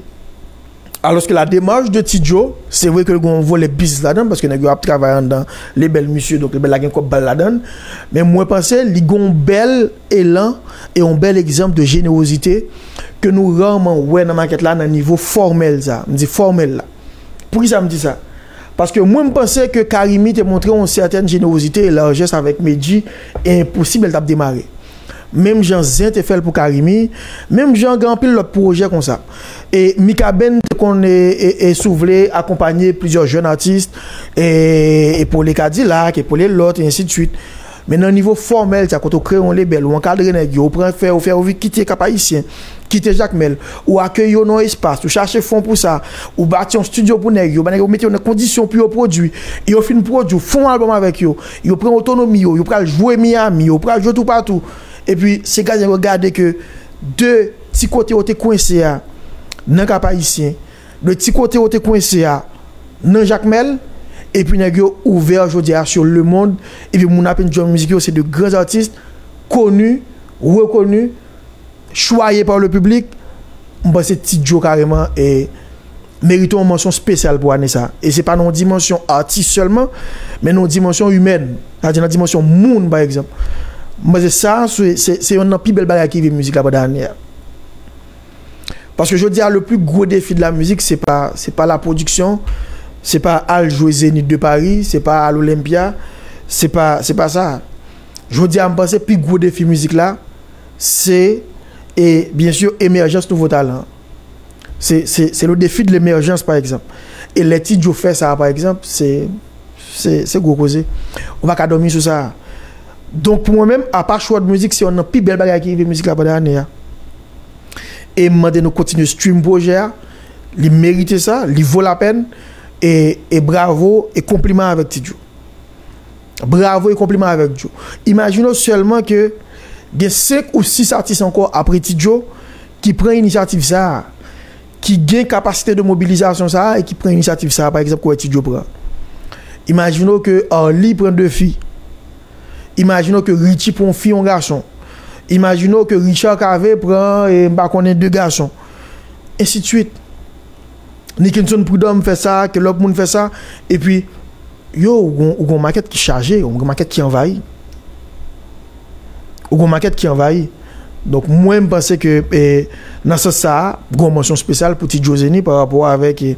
Alòske la demach de Ti Djo, se vre ke l gen yon volè biznis ladan l, paske nèg yo ap travay anndan lebèl misye, donk lebèl la gen kòb ba l ladan l. Men mwen panse li gen yon bèl elan e yon bèl egzanp de jenerozite ke nou raman wè nan makèt la nan nivo fòmèl sa. M di fòmèl la. Poukisa m di sa? Paske mwen, m panse ke Carimi te montre yon sètèn jenerozite e lajès avèk Medjy, e enposib lè l t ap demare. Menm jan Zen te fè l pou Carimi, menm jan gen anpil lòt pwojè konsa. E Mikaben te konn, e, e, e si w vle, akonpanye plizyè jèn atis, e, epole Kadilak, epole lòt, e ensi de swit. Men nan nivo fòmèl, sa kote w kreye yon lebèl, ou ankadre nèg yo, ou pran fè, ou fè yo vi-, kite Kap Ayisyen, kite Jakmèl, ou akeyi yo nan yon espas, ou chache fon pou sa, ou bati yon estidyo pou nèg yo, ba nèg yo mete yo nan kondisyon pou yo pwodui, e yo fin pwodui, ou fè yon albòm avèk yo, yo pran otonomi yo, yo pral jwe Miami, yo pral jwe toupatou. Epi, se gade, yo gade ke de ti kote yo te kwense a, nan Kap Ayisyen, de ti kote yo te kwense a, nan Jakmèl, epi nèg yo ouvè jodi a sur le monde, epi moun ap enjoy mizik yo, se de gran atis, koni, rekoni, chwaye pa le piblik. M panse Ti Djo kareman e merite yon mansyon espesyal pou ane sa. E se pa nan yon dimansyon atis sèlman, men nan yon dimansyon imèn. Sa vle di nan dimansyon moun, pa egzanp. M panse sa, se, se, se yonn nan pi bèl bagay ki rive mizik la pandan ane a. Paske jodi a, le plus gros défi de la musique, se pa, se pa la pwodiksyon, se pa al jwe Zénith de Paris, se pa al Olympia, se pa, se pa sa. Jodi a, m panse pi gwo defi mizik la, se, e, byen si, emèjans nouvo talan. Se, se, se le défi de l'émergence, pa egzanp. E lè Ti Djo fè sa, pa egzanp, se, se, se gwo koze. Ou pa ka dòmi sou sa. Donk, pou mwen menm, Apache World Music, se yonn nan pi bèl bagay ki rive mizik la pandan ane a. E m mande nou kontinye stream pwojè a. Li merite sa, li vo lapèn. E, e bravo, e konpliman avèk Ti Djo. Bravo e konpliman avèk Djo. Imajine w sèlman ke gen senk ou sis atis ankò apre Ti Djo ki pran inisyativ sa a, ki gen kapasite de mobilizasyon sa a e ki pran inisyativ sa a, pa egzanp, ke w wè Ti Djo pran. Imajine w ke Arly pran de fi. Imajine w ke Richie pran yon fi, yon gason. Imajine w ke Richard Cavé pran, e, m pa konnen, de gason. Ensi de swit. Nickenson Prud'homme fè sa, ke lòt moun fè sa, epi, yo, ou gon, ou gon makèt ki chaje, ou gon makèt ki anvayi. Ou gon makèt ki anvayi. Donk, mwen, m panse ke, e, nan sans sa a, gon mansyon espesyal pou Ti Djo Zeni pa rapò avèk, e,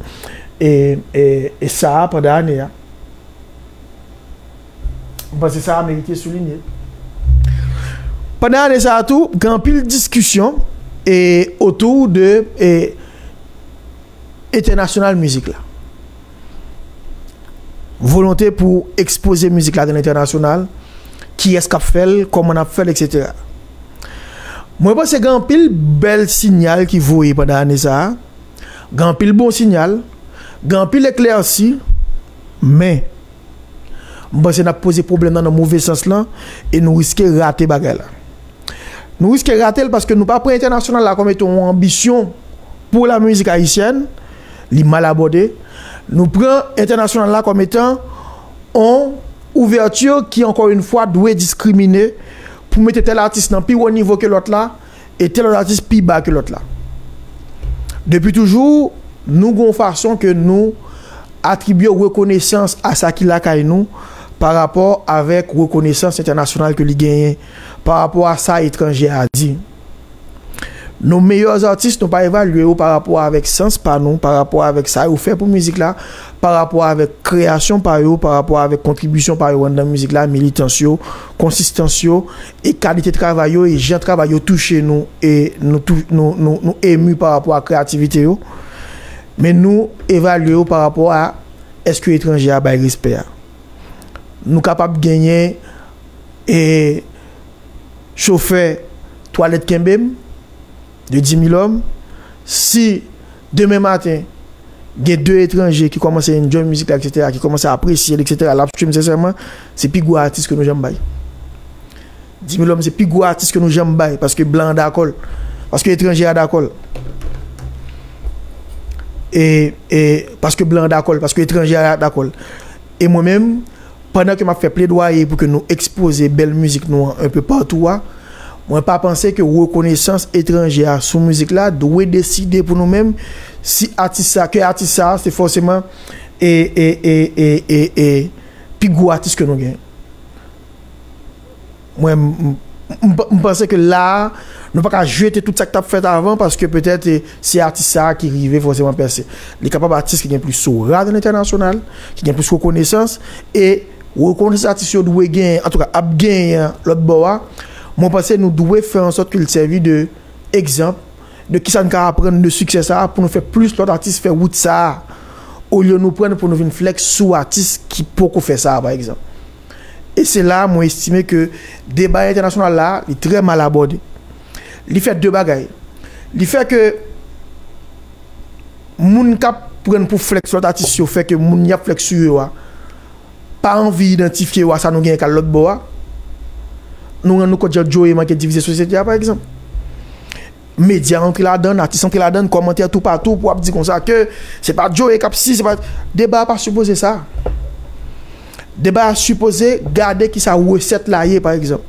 e, e, e sa a pandan ane a. M panse sa a merite soulinye. Pandan ane sa a tou, gen anpil diskisyon e otou de e entènasyonal mizik la. Volonte pou ekspoze mizik la nan entènasyonal, kiyès k ap fè l, kòman n ap fè l, etsetera. Mwen panse gen anpil bèl sinyal ki voye pandan ane sa a, gen anpil bon sinyal, gen anpil eklèsi, men m panse n ap poze pwoblèm nan nan move sans lan e nou riske rate bagay la. Nou riske rate l paske nou pa pran entènasyonal la kòm etan yon anbisyon pou la mizik ayisyèn, li mal abòde. Nou pran entènasyonal la kòm etan yon ouvèti ki, ankò yon fwa, dwe diskrimine pou mete tèl atis nan pi wo nivo ke lòt la e tèl lòt atis pi ba ke lòt la. Depi toujou, nou gen yon fason ke nou atribye rekonesans a sa ki lakay nou pa rapò avèk rekonesans entènasyonal ke li genyen, pa rapò a sa etranje a di. Nou meyè atis, nou pa evalye yo pa rapò avèk sans pa nou, pa rapò avèk sa yo fè pou mizik la, pa rapò avèk kreyasyon pa yo, pa rapò avèk kontribisyon pa yo anndan mizik la, militans yo, konsistans yo, e kalite travay yo, e jan travay yo touche nou, e nou, tou, nou, nou, nou emi pa rapò a kreyativite yo. Men nou evalye yo pa rapò a èske etranje a bay respè a. Nou kapab genyen e chofè Twalèt Kenbe m de Dimilòm. Si demen maten, gen de etranje ki kòmanse enjoy mizik la, etsetera, ki kòmanse apresye l, etsetera, l ap stream sensèman, se pi gwo atis ke nou janm bay. Dimilòm se pi gwo atis ke nou janm bay, paske blan an dakò l, paske etranje a dakò l. E, e paske blan an dakò l, paske etranje a dakò l. E mwen menm, pandan ke m ap fè pledwaye pou ke nou ekspoze bèl mizik nou an enpe patou a, mwen pa panse ke rekonesans etranje a sou mizik la dwe deside pou nou menm si atis sa, ke atis sa se fòseman e, e, e, e, e, e pi gwo atis ke nou gen. Mwen, m, m, m, m panse ke la a, nou pa ka jete tout sa k t ap fèt avan, paske petèt, e, se atis sa a ki rive fòseman pèse. Li kapab atis ki gen plis sora nan entènasyonal, ki gen plis rekonesans, e rekonesans atis yo dwe genyen, antouka, ap genyen lòt bò a. Mwen panse nou dwe fè an sòt ke l sèvi de egzanp de kisa n ka aprann de siksè sa a pou nou fè plis lòt atis fè wout sa a, olye nou pran pou nou vin flèks sou atis ki poko fè sa a, pa egzanp. E se la mwen estime ke deba entènasyonal la, li trè mal abòde. Li fè de bagay. Li fè ke moun k ap pran pou flèks lòt atis yo fè ke moun y ap flèks sou yo a pa anvi idantifye yo a sa nou genyen k al lòt bò a. Nou rann nou kont jan Joe manke divize sosyete a, pa egzanp. Medya antre ladan, atis antre ladan, kòmantè toupatou pou ap di konsa ke se pa Joe k ap si, se pa. Deba a pa sipoze sa. Deba a sipoze gade kisa resèt la ye, pa egzanp.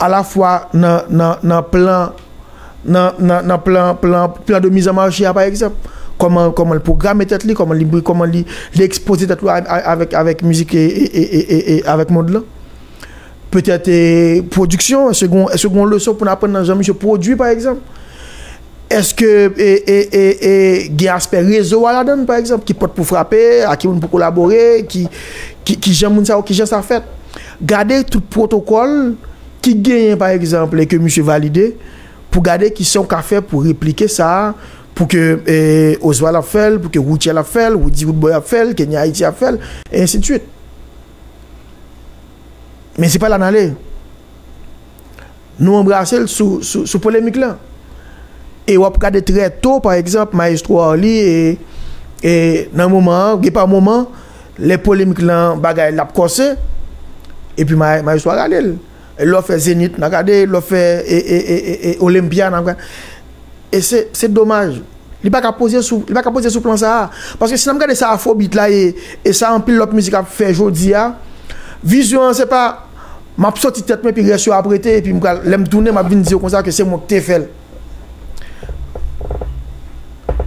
Alafwa nan, nan, nan plan, nan, nan, nan plan, plan, plan de mise en marche a, pa egzanp. Kòman, kòman l pwograme tèt li, kòman li, kòman li, li ekspoze tèt li a, a, avèk, avèk mizik e, e, e, e, e, e avèk mond lan. Petèt, e, pwodiksyon, èske gon, èske gon leson pou n aprann nan jan misye pwodui, pa egzanp? Èske, e, e, e, e, gen aspè rezo a ladan l, pa egzanp, ki pòt pou frape, a ki moun pou kolabore, ki, ki, ki jan moun sa yo, ki jan sa fèt? Gade tout pwotokòl ki genyen, pa egzanp, e ke misye valide, pou gade kisa w ka fè pou replike sa, pou ke, e, Oswald ap fè l, pou ke Routiel ap fè l, Roody Roodboy ap fè l, Kenya Haiti ap fè l, e ensi de swit. Men se pa la n ale. Nou anbrase l sou, sou, sou polemik lan. E w ap gade trè to, pa egzanp, Maestro Arly, e, e nan moman an, gen pa moman, lè polemik lan, bagay l ap kòse, epi Ma-, Maestro a rale l. E lè w fè Zenith, n a gade, lè w fè, e, e, e, e, e Olympia, n a gade. E se, se domaj. Li pa ka poze sou, li pa ka poze sou plan sa a. Paske si n ap gade sa Afrobeat la ye, e sa anpil lòt mizik ap fè jodi a, vizyon an se pa, m ap soti tèt mwen, epi rès yo ap rete, epi m pral, lè m tounen, m ap vin di yo konsa ke se mwen ki te fè l.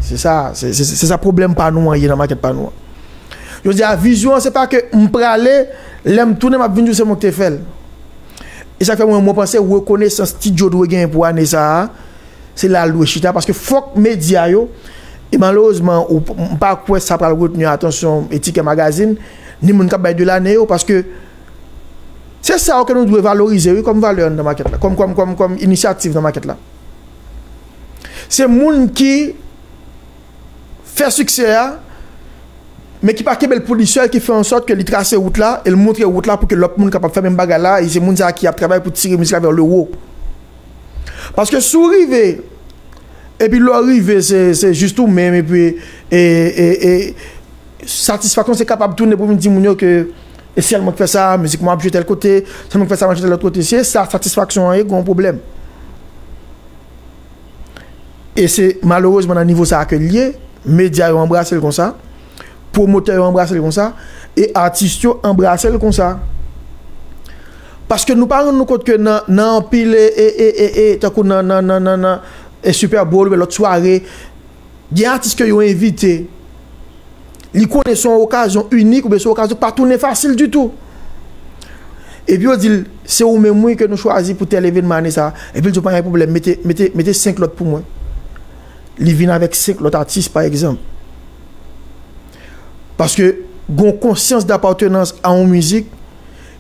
Se sa, se, se, se sa pwoblèm pa nou an ye nan makèt pa nou an. Jodi a, vizyon an se pa ke m prale, lè m tounen, m ap vin di w se mwen ki te fè l. E sa k fè mwen, mwen panse rekonesans Ti Djo dwe genyen pou ane sa a, se la l dwe chita, paske fòk medya yo, e malerezman, ou, m pa kwè sa pral retni atansyon Etike Magazine, ni moun k ap bay de lane yo, paske se sa yo ke nou dwe valorize, wi, kòm valè anndan makèt la, kòm, kòm, kòm, kòm inisyativ nan makèt la. Se moun ki fè siksè a, men ki pa kenbe l pou li sèl, ki fè ansòt ke li trase wout la, e l montre wout la pou ke lòt moun kapab fè menm bagay la, e se moun sa a ki ap travay pou tire mizik la vè le wo. Paske si w rive, epi lè w rive, se, se jis ou menm, epi, e, e, e, satisfaksyon se kapab tounen pou vin di moun yo ke e sèl mwen k fè sa, mizik mwen ap jwe tèl kote, sèl mwen k fè sa, mwen jwe tèl lòt kote. Se sa, satisfaksyon an ye, gen yon pwoblèm. E se malerezman nan nivo sa a ke l ye, medya yo anbrase l konsa, pwomotè yo anbrase l konsa, e atis yo anbrase l konsa. Paske nou pa rann nou kont ke nan, nan anpil e, e, e, e, e tankou nan, nan, nan, nan, nan e Super Bowl oubyen lòt sware, gen atis ke yo envite. Li konnen se yon okazyon inik oubyen se yon okazyon ki pa tounen fasil ditou. Epi yo di l, se ou menm wi ke nou chwazi pou tèl evènman ane sa a. Epi l di yo pa gen pwoblèm, mete, mete, mete senk lòt pou mwen. Li vin avèk senk lòt atis, pa egzanp. Paske gon konsyans dapatènans a yon mizik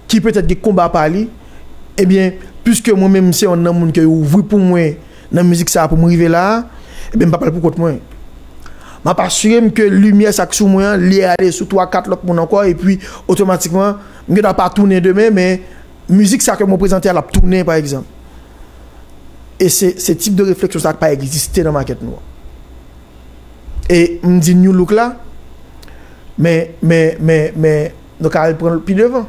ki petèt gen konba pa li, ebyen, piske mwen menm se yonn nan moun ke yo ouvri pou mwen nan mizik sa a pou m rive la a, ebyen, m pa pral pou kont mwen. M ap asire m ke limyè sa k sou mwen an, li ale sou twa, kat lòt moun ankò, epi otomatikman, m gen dwa pa tounen demen, men mizik sa ke mwen prezante a, l ap tounen, pa egzanp. E se, se tip de refleksyon sa a k pa egziste nan makèt nou an. E m di new look la, men, men, men, men, nou ka al pran l pi devan.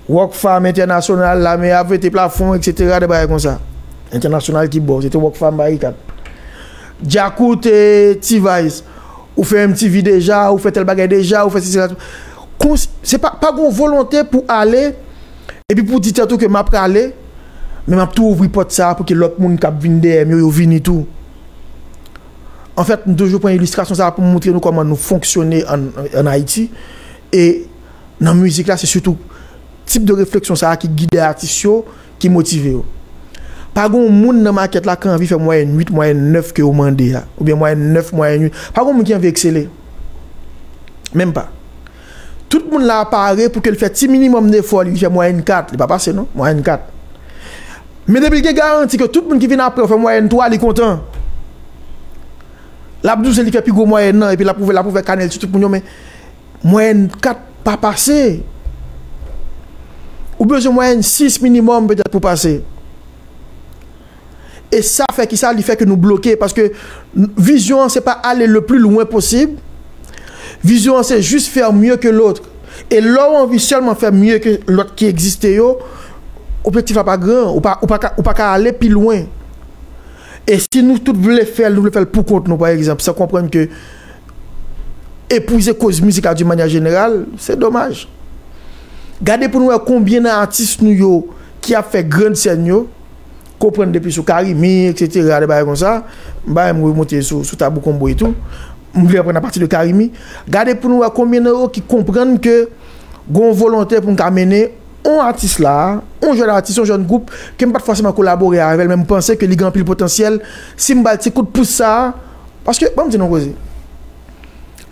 Rockfam Entènasyonal, lame ap vete plafon, etsetera, de bagay konsa. Entènasyonal ki bò, se te Rockfam Barikad. Djakout e T-Vice, ou fè M T V deja, ou fè tèl bagay deja, ou fè sesi la. Kons-, se pa, pa gon volonte pou ale, epi pou di tèt ou ke m ap prale, men m ap tou ouvri pòt sa a pou ke lòt moun k ap vin dèyè m yo, yo vini tou. Anfèt, m toujou pran ilistrasyon sa a pou m montre nou kòman nou fonksyone ann, ann Ayiti. E nan mizik la, se sitou tip de refleksyon sa a ki gide atis yo, ki motive yo. Pa gen yon moun nan makèt la ki anvi fè mwayèn uit, mwayèn nèf ke yo mande a, oubyen mwayèn nèf, mwayèn uit. Pa gen yon moun ki anvi eksele. Menm pa. Tout moun la pare pou ke l fè ti minimòm defò, li fè mwayèn kat, li pa pase non, mwayèn kat. Men depi l gen garanti ke tout moun ki vin apre yo fè mwayèn twa, li kontan. L ap di w se li fè pi gwo mwayèn nan, epi l ap ouvè, l ap ouvè kanèl sou tout moun yo, men mwayèn kat pa pase. Ou bezwen mwayèn sis minimòm petèt pou pase. E sa fè ki sa, li fè ke nou bloke, paske n-, vizyon an, se pa ale le pli lwen posib. Vizyon an, se jis fè mye ke lòt. E lè w anvi sèlman fè mye ke lòt ki egziste yo, objektif la pa gran, ou pa, ou pa ka, ou pa ka ale pi lwen. E si nou tout vle fè l, nou vle fè l pou kont nou, pa egzanp, san konprann ke epwize koz mizik la di manyè jeneral, se domaj. Gade pou nou wè konbyen nan atis nou yo ki ap fè grann sèn yo, konprann depi sou Carimi, etsetera, de bagay konsa. M pa menm remonte sou, sou Tabou Combo e tou. M vle aprann apati de Carimi. Gade pou nou wè konbyen nan yo ki konprann ke gon volonte pou n ka mennen on atis la, on jèn atis, on jèn gwoup ke m pa t fòseman kolabore avè l, men m panse ke li gen anpil potansyèl si m ba l ti kout pous sa a. Paske, ban m di nou koze.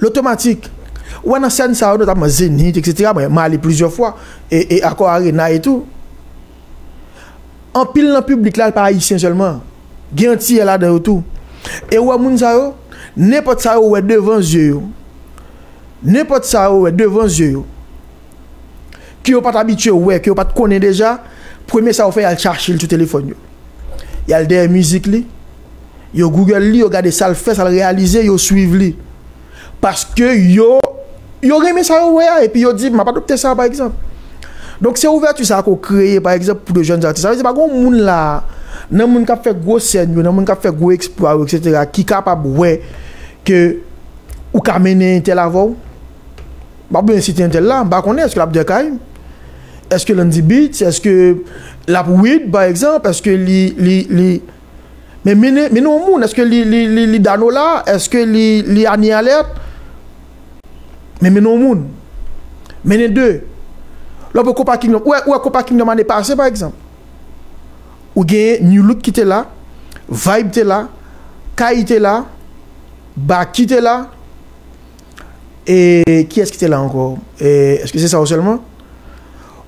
Lotomatik, ou wè nan sèn sa yo, notamman Zenith, etsetera, mwen, m ale plizyè fwa, e, e Accor Arena e tou. Anpil nan piblik la, pa ayisyen sèlman. Gen antiyè ladan yo tou. E ou wè moun sa yo, nenpòt sa yo wè devan zye yo. Nenpòt sa yo wè devan zye yo. Ke yo pa t abitye wè, ke yo pa t konnen deja, premye sa yo fè, y al chache l sou telefòn yo. Y al dèyè mizik li, yo Google li, yo gade sa l fè, sa l reyalize, yo swiv li. Paske yo, yo renmen sa yo wè a, epi yo di, "M ap adopte sa, pa egzanp." Donk, se ouvèti sa ke w kreye, pa egzanp, pou de jèn atis. Sa vle di, pa gen yon moun la, nan moun k ap fè gwo sèn yo, nan moun k ap fè gwo eksplwa yo, etsetera, ki kapab wè ke ou ka mennen entèl avè w. M ap byen site entèl la, m pa konnen, èske l ap dèkay? Èske Landy Beats? Èske l ap weed, pa egzanp? Èske li, li, li, men mennen, mennen yon moun, èske li, li, li, li Danola? Èske li, li Annie Alerte? Men mennen yon moun. Mennen de. Lè w pran Konpa Kingdom, ou wè, ou wè Konpa Kingdom ane pase, pa egzanp. Ou gen New Look ki te la, Vibe te la, Kayi te la, Baky te la, e kiyès ki te la ankò? E, èske se sa yo sèlman?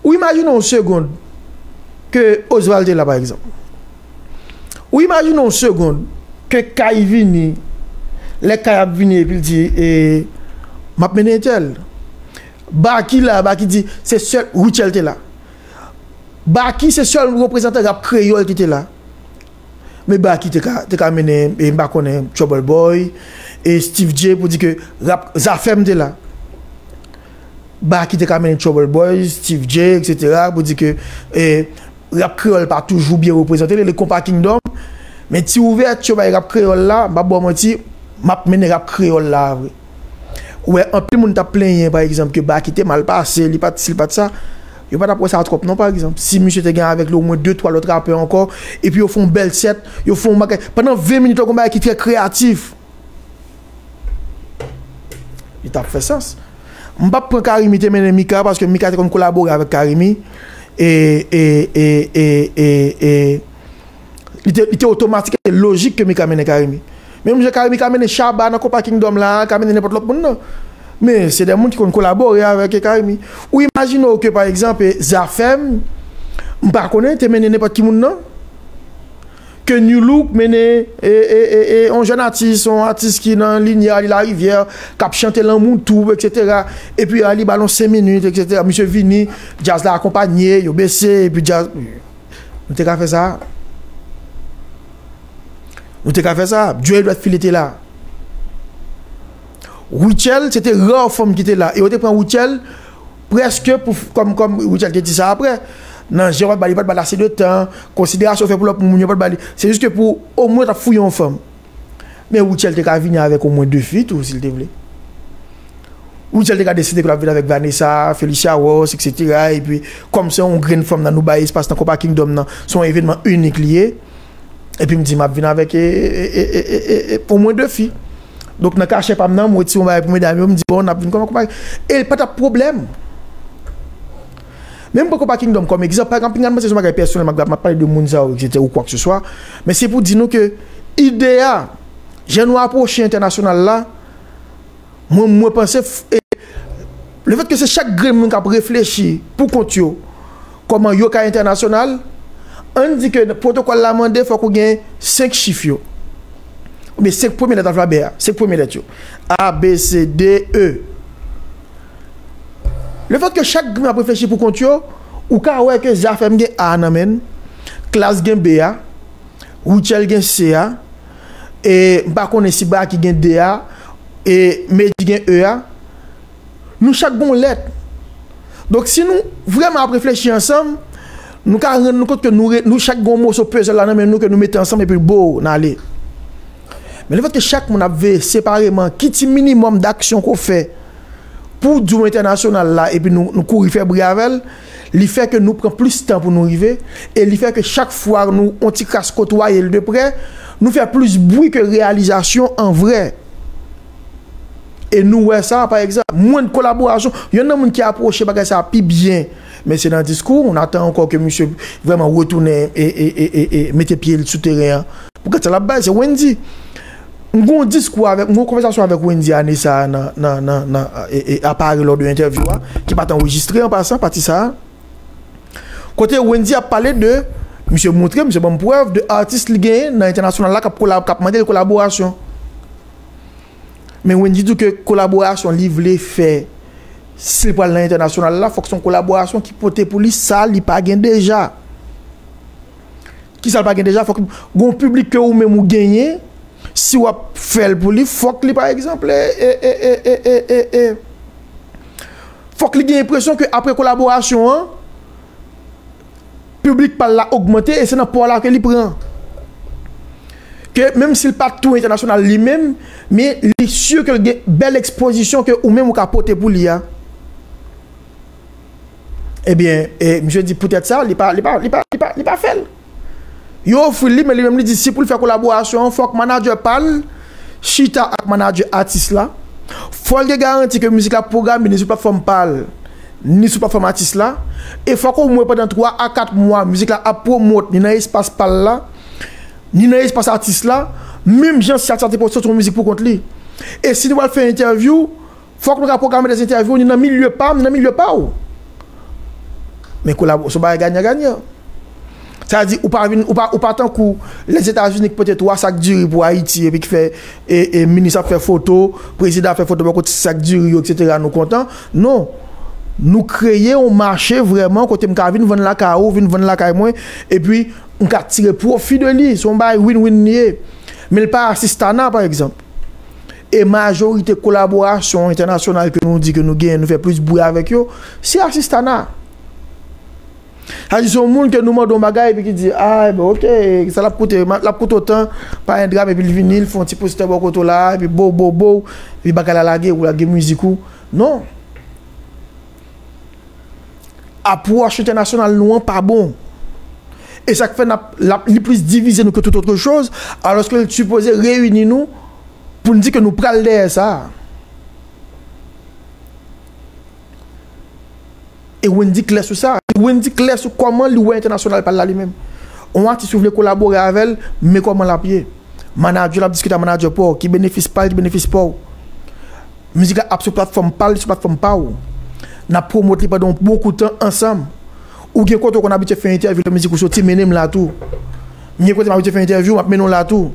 Ou imajine yon segonn ke Osval te la, pa egzanp. Ou imajine yon segonn ke Kayi vini, lè Kayi ap vini epi l di, e, "M ap mennen entèl." Baky la, Baky di, se sèl, Rutshelle te la. Baky se sèl reprezantan rap kreyòl ki te la. Men Baky te ka, te ka mennen, e, m pa konnen, Trouble Boy, e Steve J pou di ke rap Zafèm te la. Baky te ka mennen Trouble Boy, Steve J, etsetera, pou di ke, e, rap kreyòl pa toujou byen reprezante, le Konpa Kingdom. Men ti ouvèti yo bay rap kreyòl la, m p ap ba w manti, m ap mennen rap kreyòl la vre. Ou wè, anpil moun t ap plenyen, pa egzanp, ke Baky te mal pase, li pa t si, li pa t sa. Yo pa t ap wè sa twòp non, pa egzanp. Si misye te gen avèk li omwen de, twa lòt rapè ankò, epi yo fè yon bèl sèt, yo fè yon bagay. Pandan ven minit, yo gon bagay ki trè kreyatif. Li t ap fè sans. M p ap pran Carimi te mennen Mika, paske Mika te konn kolabore avèk Carimi. E, e, e, e, e, e, li te, li te otomatik, e lojik ke Mika mennen Carimi. Menm jan Carimi ka mennen Shabba nan Konpa Kingdom la, ka mennen nenpòt lòt moun nan. Men, se de moun ki konn kolabore avèk Carimi. Ou imajine w ke, pa egzanp, e, Zafèm, m pa konnen, te mennen nenpòt ki moun nan. Ke Nu Look mennen, e, e, e, e, yon jèn atis, yon atis ki nan linyè Ali Larivière, k ap chante lanmou tou, etsetera. Epi Ali ba l yon senk minit, etsetera. Misye vini, djaz la akonpanye, yo bese, epi djaz. Nou te ka fè sa. Nou te ka fè sa. Joey Dwet File te la. Rutshelle, se te rare fanm ki te la. E yo te pran Rutshelle prèske pou, kòm, kòm Rutshelle te di sa apre, nan jan yo pa t ba li, yo pa t ba l ase de tan, konsiderasyon yo fè pou lòt moun, yo pa t ba li. Se jis ke pou omwen t ap fouye yon fanm. Men Rutshelle te ka vini avèk omwen de fi tou, si l te vle. Rutshelle te ka deside ke l ap vin avèk Vanessa, Felicia Ross, etsetera. Epi, kòm se yon grenn fanm nan nou bay espas nan Konpa Kingdom nan, se yon evènman inik li ye. Epi m di, m ap vin avèk, e, e, omwen de fi. Donk, nan kachè pa m nan, m wè ti yon bagay pou medam yo, m di, bon, n ap vin kòman konpa. E l pa t ap pwoblèm. Men m pran Konpa Kingdom kòm egzanp, pa egzanp, pinga m panse se yon bagay pèsonèl, m ap, m ap pale de moun sa yo, etsetera, ou kwa ke se swa. Men se pou di nou ke ide a, jan nou apwoche entènasyonal la, mwen, mwen panse, f- e, lefètke se chak grenn moun k ap reflechi pou kont yo, kòman yo ka entènasyonal, ann di ke pwotokòl la mande fòk ou gen senk chif yo. Oubyen senk premye lèt alfabè a, senk premye lèt yo. A, B, C, D, E. Lefètke chak grenn ap reflechi pou kont yo, ou ka wè ke Zafèm gen A nan men l, Klass gen B a, Rutshelle gen C a, e m pa konnen si Baky gen D a, e Medjy gen E a. Nou chak gen yon lèt. Donk, si nou vrèman ap reflechi ansanm, nou ka rann nou kont ke nou, re- nou chak gen yon moso puzzle la nan men nou ke nou mete ansanm epi bo, n ale. Men lefètke chak moun ap veye separeman, ki ti minimòm daksyon ke w fè pou w di w entènasyonal la, epi nou, nou kouri fè bri avè l, li fè ke nou pran plis tan pou nou rive, e li fè ke chak fwa nou on ti kras kotwaye l de prè, nou fè plis bri ke reyalizasyon an vrè. E nou wè sa, pa egzanp, mwen, kolaborasyon, yonn nan moun ki apwoche bagay sa a pi byen, men se nan diskou, on atan ankò ke misye vrèman retounen e, e, e, e, e mete pye l sou teren an. Pou gad sa l ap bay, se Wendy. M gen yon diskou avèk, m gen yon konvèsasyon avèk Wendy ane sa a nan, nan, nan, nan, e, e, apare lò de entèvyou a, ki pa t anrejistre an pasan, pati sa a. Kote Wendy ap pale de, misye montre, misye ban m prèv de atis li genyen nan entènasyonal la k ap kolab-, k ap mande l kolaborasyon. Men Wendy di ke kolaborasyon li vle fè, si l pral nan entènasyonal la, fòk se yon kolaborasyon ki pote pou li sa li pa gen deja. Kisa l pa gen deja? Fòk gon piblik ke ou menm ou genyen, si w ap fè l pou li, fòk li, pa egzanp, e, e, e, fòk li gen enpresyon ke apre kolaborasyon an, piblik pa l la ogmante e se nan pa w la ke li pran. Ke menm si l pa tou entènasyonal li menm, men li si ke l gen bèl ekspozisyon ke ou menm ou ka pote pou li a. Ebyen, e, misye di poutèt sa, li pa, li pa, li pa, li pa, li pa fè l. Yo ofri l li, men li menm li di si pou l fè kolaborasyon an, fòk manadjè pa l chita ak manadjè atis la. Fò l gen garanti ke mizik la pwograme ni sou platfòm pa l, ni sou platfòm atis la. E fòk omwen pandan twa a kat mwa, mizik la ap pwomot ni nan espas pa l la, ni nan espas atis la, menm jan si atis la te pwomot yon mizik pou kont li. E si nou pral fè entèvyou, fòk nou ka pwograme de entèvyou, ni nan milye pa m, ni nan milye pa w. Men kolabo, se yon bagay ganyan ganyan. Sa di, ou pa vin, ou pa, ou pa tankou Lèzetazini ki pote twa sak diri pou Ayiti, epi ki fè, e, e, minis ap fè foto, prezidan ap fè foto bò kote sak diri yo, etsetera, nou kontan. Non. Nou kreye yon mache vrèman kote m ka vin vann lakay ou, vin vann lakay mwen, epi m ka tire pwofi de li. Se yon bagay win-win li ye. Men l pa asistana, pa egzanp. E majorite kolaborasyon entènasyonal ke nou di ke nou genyen, nou fè plis bri avèk yo, se asistana. Sa di se yon moun ke nou mande yon bagay epi ki di, ah, bon, ok, sa l ap koute, l ap koute otan, pa yon dram, epi l vini, l fè yon ti postè bò kote w la, epi bo, bo, bo, epi bagay la lage, ou lage mizik ou. Non. Apwòch entènasyonal nou an pa bon. E sa k fè n ap, l ap, li plis divize nou ke tout otre choz, alòske l sipoze reyini nou pou n di ke nou pral dèyè sa. E Wendy klè sou sa. Wendy klè sou kòman li wè entènasyonal pa l la li menm. Yon atis ou vle kolabore avè l, men kòman l ap ye. Manadjè l ap diskite ak manadjè pa w, ki benefis pa l, ki benefis pa w. Mizik la ap sou platfòm pa l, li sou platfòm pa w. N ap pwomot li pandan yon bon kout tan ansanm. Ou gen kote w konn abitye fè entèvyou, lè mizik ou soti, mennen m la tou. M gen kote m abitye fè entèvyou, m ap mennen w la tou.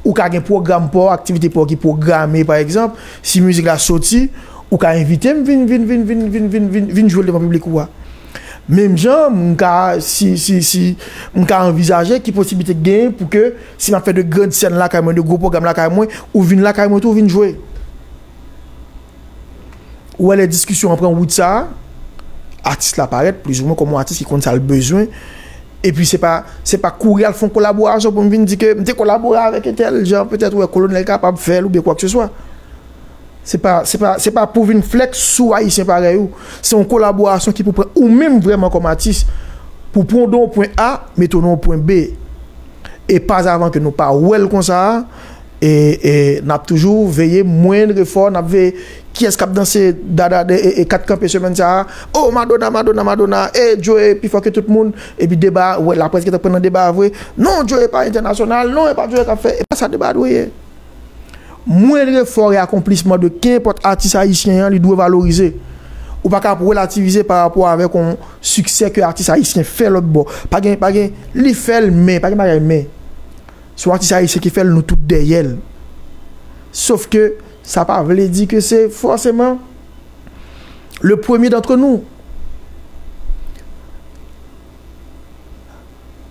Ou ka gen pwogram pa w, aktivite pa w ki pwograme, pa egzanp, si mizik la soti, ou ka envite m vin, vin, vin, vin, vin, vin, vin, vin jwe l devan piblik ou a. Menm jan, m ka, si, si, si, m ka anvizaje ki posiblite k genyen pou ke, si m ap fè de grand sèn lakay mwen, de gwo pwogram lakay mwen, ou vin lakay mwen tou, ou vin jwe. Ou wè lè diskisyon an pran wout sa a, atis la parèt plizoumwen kòm yon atis ki konn sa l bezwen. Epi se pa, se pa kouri al fè yon kolaborasyon pou m vin di ke m te kolabore avèk entèl jan, petèt ou wè Kolonèl kapab fè l oubyen kwakseswa. Se pa, se pa, se pa pou vin flèks sou Ayisyen parèy ou. Se yon kolaborasyon ki pou pran ou menm vrèman kòm atis. Pou pran w de yon pwen A, mete w nan yon pwen B. E pa avan ke nou pa wè l konsa a, e, e n ap toujou veye mwendr efò, n ap veye kiyès k ap danse dada e, e, e kat kanpe semèn sa a. Oh, Madonna, Madonna, Madonna, e Joe pi fò ke tout moun. Epi deba, wè, laprès gentan pran nan deba a vre. Non, Joe pa entènasyonal, non, e pa Joe k ap fè, e pa sa deba a dwe ye. Mwendr efò e akonplisman de kenpòt atis ayisyen an, li dwe valorize. Ou pa ka ap relativize pa rapò avèk yon siksè ke atis ayisyen fè lòt bò. Pa gen, pa gen, li fè l, men, pa gen bagay men. Se yon atis ayisyen ki fè l, nou tout dèyè l. Sof ke sa pa vle di ke se fòseman le premier d'entre nous.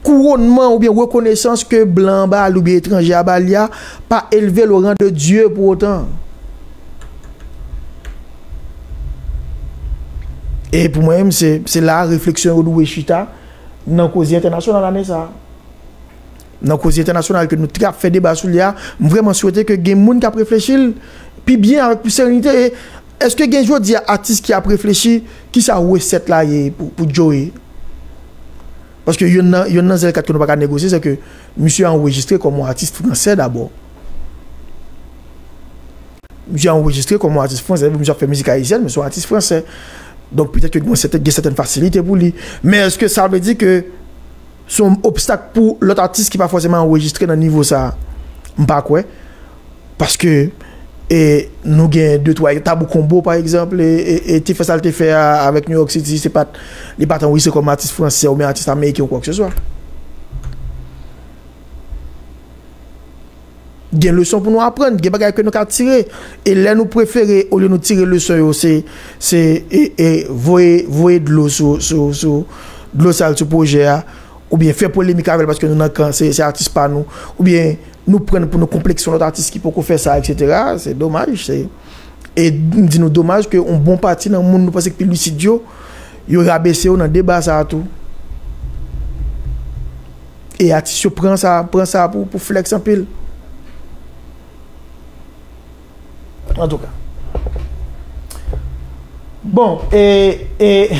Kouronnman oubyen rekonesans ke blan an ba li oubyen etranje a ba li a pa elve l o ran de Dye pou otan. E pou mwen menm, se, se la refleksyon yo dwe chita nan koze entènasyonal ane sa a. Nan koze entènasyonal ke nou te ap fè deba sou li a, m vrèman swete ke gen moun k ap reflechi l pi byen, avèk plis serenite. E èske gen jodi a atis ki ap reflechi kisa resèt la ye pou, pou Joe? Paske youn nan, youn nan zèl kat ke nou pa ka negosye, se ke misye anrejistre kòm yon atis fransè dabò. Misye anrejistre kòm yon atis fransè, misye ap fè mizik ayisyèn, men se yon atis fransè. Donk, petèt ke gen sèten, gen sèten fasilite pou li. Men èske sa vle di ke se yon obstak pou lòt atis ki pa fòseman anrejistre nan nivo sa a? M pa kwè. Paske, e, nou gen de twa, Tabou Combo, pa egzanp, e, e, e te fè sa l te fè a avèk New York City, se pa t, li pa t anrejistre kòm atis fransè oubyen atis ameriken ou kwakseswa. Gen leson pou nou aprann, gen bagay ke nou ka tire. E lè nou prefere, olye nou tire leson yo, se, se, e, e, voye, voye dlo sou, sou, sou, dlo sal sou pwojè a, oubyen fè polemik avè l paske nou nan kan, se, se atis pa nou, oubyen nou pran l pou nou konplekse yon lòt atis ki poko fè sa, etsetera. Se domaj, se, e m di nou domaj ke yon bon pati nan moun nou panse ki pi lisid yo, yo rabese yo nan deba sa a tou. E atis yo pran sa, pran sa pou, pou flèks anpil. Antouka. Bon, e, e,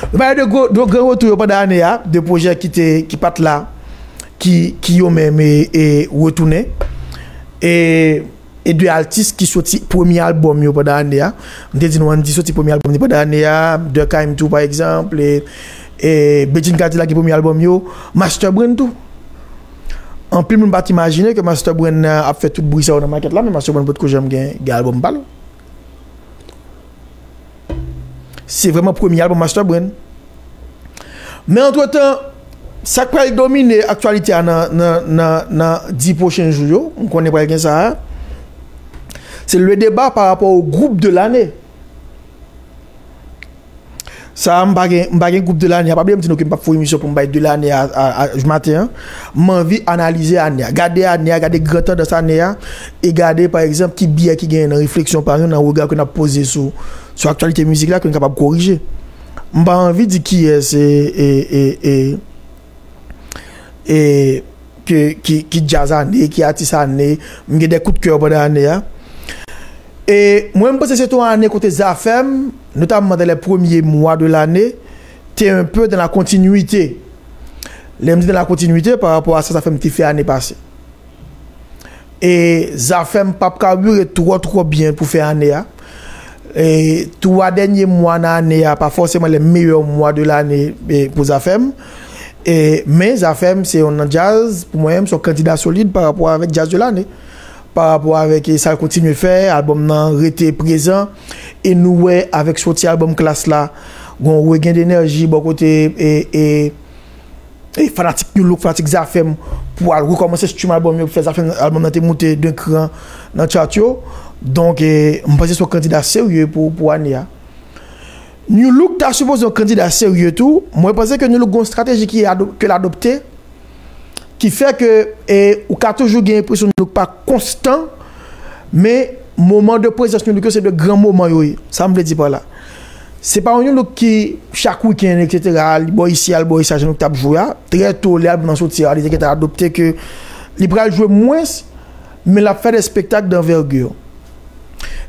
nou pale de gwo, de gran retou yo pandan ane a, de pwojè ki te, ki pa t la, ki, ki yo menm e, e retounen. E, e de atis ki soti premye albòm yo pandan ane a. M te di nou Andy soti premye albòm li pandan ane a, Durkheim tou pa egzanp, e, e Bedjine Cadillac ki premye albòm yo, Master Brain tou. Anpil moun pa t imajine ke Master Brain ap fè tout bri sa yo nan makèt la, men Master Brain potko janm gen, gen albòm pa l. Se vrèman premye albòm Master Brain. Men antretan, sa k pral domine aktyalite a nan, nan, nan, nan dis pwochen jou yo, m konnen pral gen sa a, se le deba pa rapò o gwoup de lane. Sa a, m pa gen, m pa gen gwoup de lane a. Pa bliye m di nou ke m p ap fè yon emisyon pou m bay de lane a, a, a maten an. M anvi analize ane a. Gade ane a, gade gran tandans ane a, e gade, pa egzanp, ki byè ki genyen nan refleksyon pa nou, nan rega ke n ap poze sou, sou aktyalite mizik la, ke n kapab korije. M pa anvi di kiyès e, e, e, e, e, ki, ki, ki djaz ane, ki atis ane, m gen de kout kè pandan ane a. E mwen, m panse se te yon ane kote Zafèm, notamman dans les premiers mois de l'année, te un peu dans la continuité. Lè m di dans la continuité, pa rapò a sa Zafèm te fè ane pase. E Zafèm p ap kabire twò, twò byen pou fè ane a. E twa dènye mwa nan ane a, pa fòseman les meilleurs mois de l'année, e, pou Zafèm. E, men Zafèm se yon nan djaz, pou mwen menm, se yon kandida solid pa rapò avèk djaz de lane. Pa rapò avèk, e, sa l kontinye fè, albòm nan rete prezan. E nou wè avèk soti albòm Klass la, gen yon regen denèji bò kote, e, e, e fanatik Nu Look, fanatik Zafèm, pou al rekòmanse stream albòm yo, pou fè Zafèm, albòm nan te moute de kran nan chart yo. Donk, e, m panse se yon kandida serye pou, pou ane a. Nu Look ta sipoze yon kandida serye tou. Mwen panse ke Nu Look gen yon estrateji ki ado-, ke l adopte, ki fè ke, e, ou ka toujou gen enpresyon Nu Look pa konstan, men moman de prezans Nu Look yo se de gran moman yo ye. Sa m vle di pa la. Se pa yon Nu Look ki chak wikenn, etsetera, li bò isi, al bò isi, jan Nou Look t ap jwe a. Trè to, lè albòm nan soti a, li te gentan adopte ke li pral jwe mwens, men l ap fè de spektak d'envergure.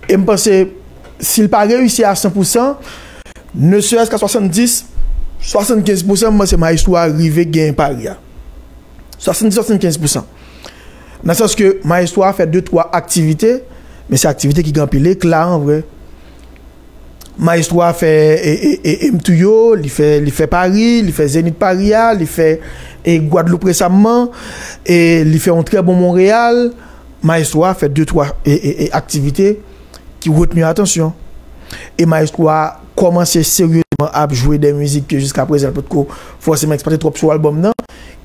E m panse, si l pa reyisi a san pou san, ne serait-ce qu'à soixante-dix, soixante-quinze pour cent, m panse Maestro a rive gen pari a. Swasanndis, swasannkens pou san. Nan sans ke Maestro a fè de, twa aktivite, men se aktivite ki gen anpil ekla an vre. Maestro a fè, e, e, e, M T O, li fè, li fè Pari, li fè Zenith Pari a, li fè, e, Gwadloup resamman, e li fè yon trè bon Monreyal. Maestro a fè de, twa, e, e, e, aktivite ki retni atansyon. E Maestro a kòmanse seryezeman ap jwe de mizik ke jiska prezan l potko fòseman eksplwate twòp sou albòm nan,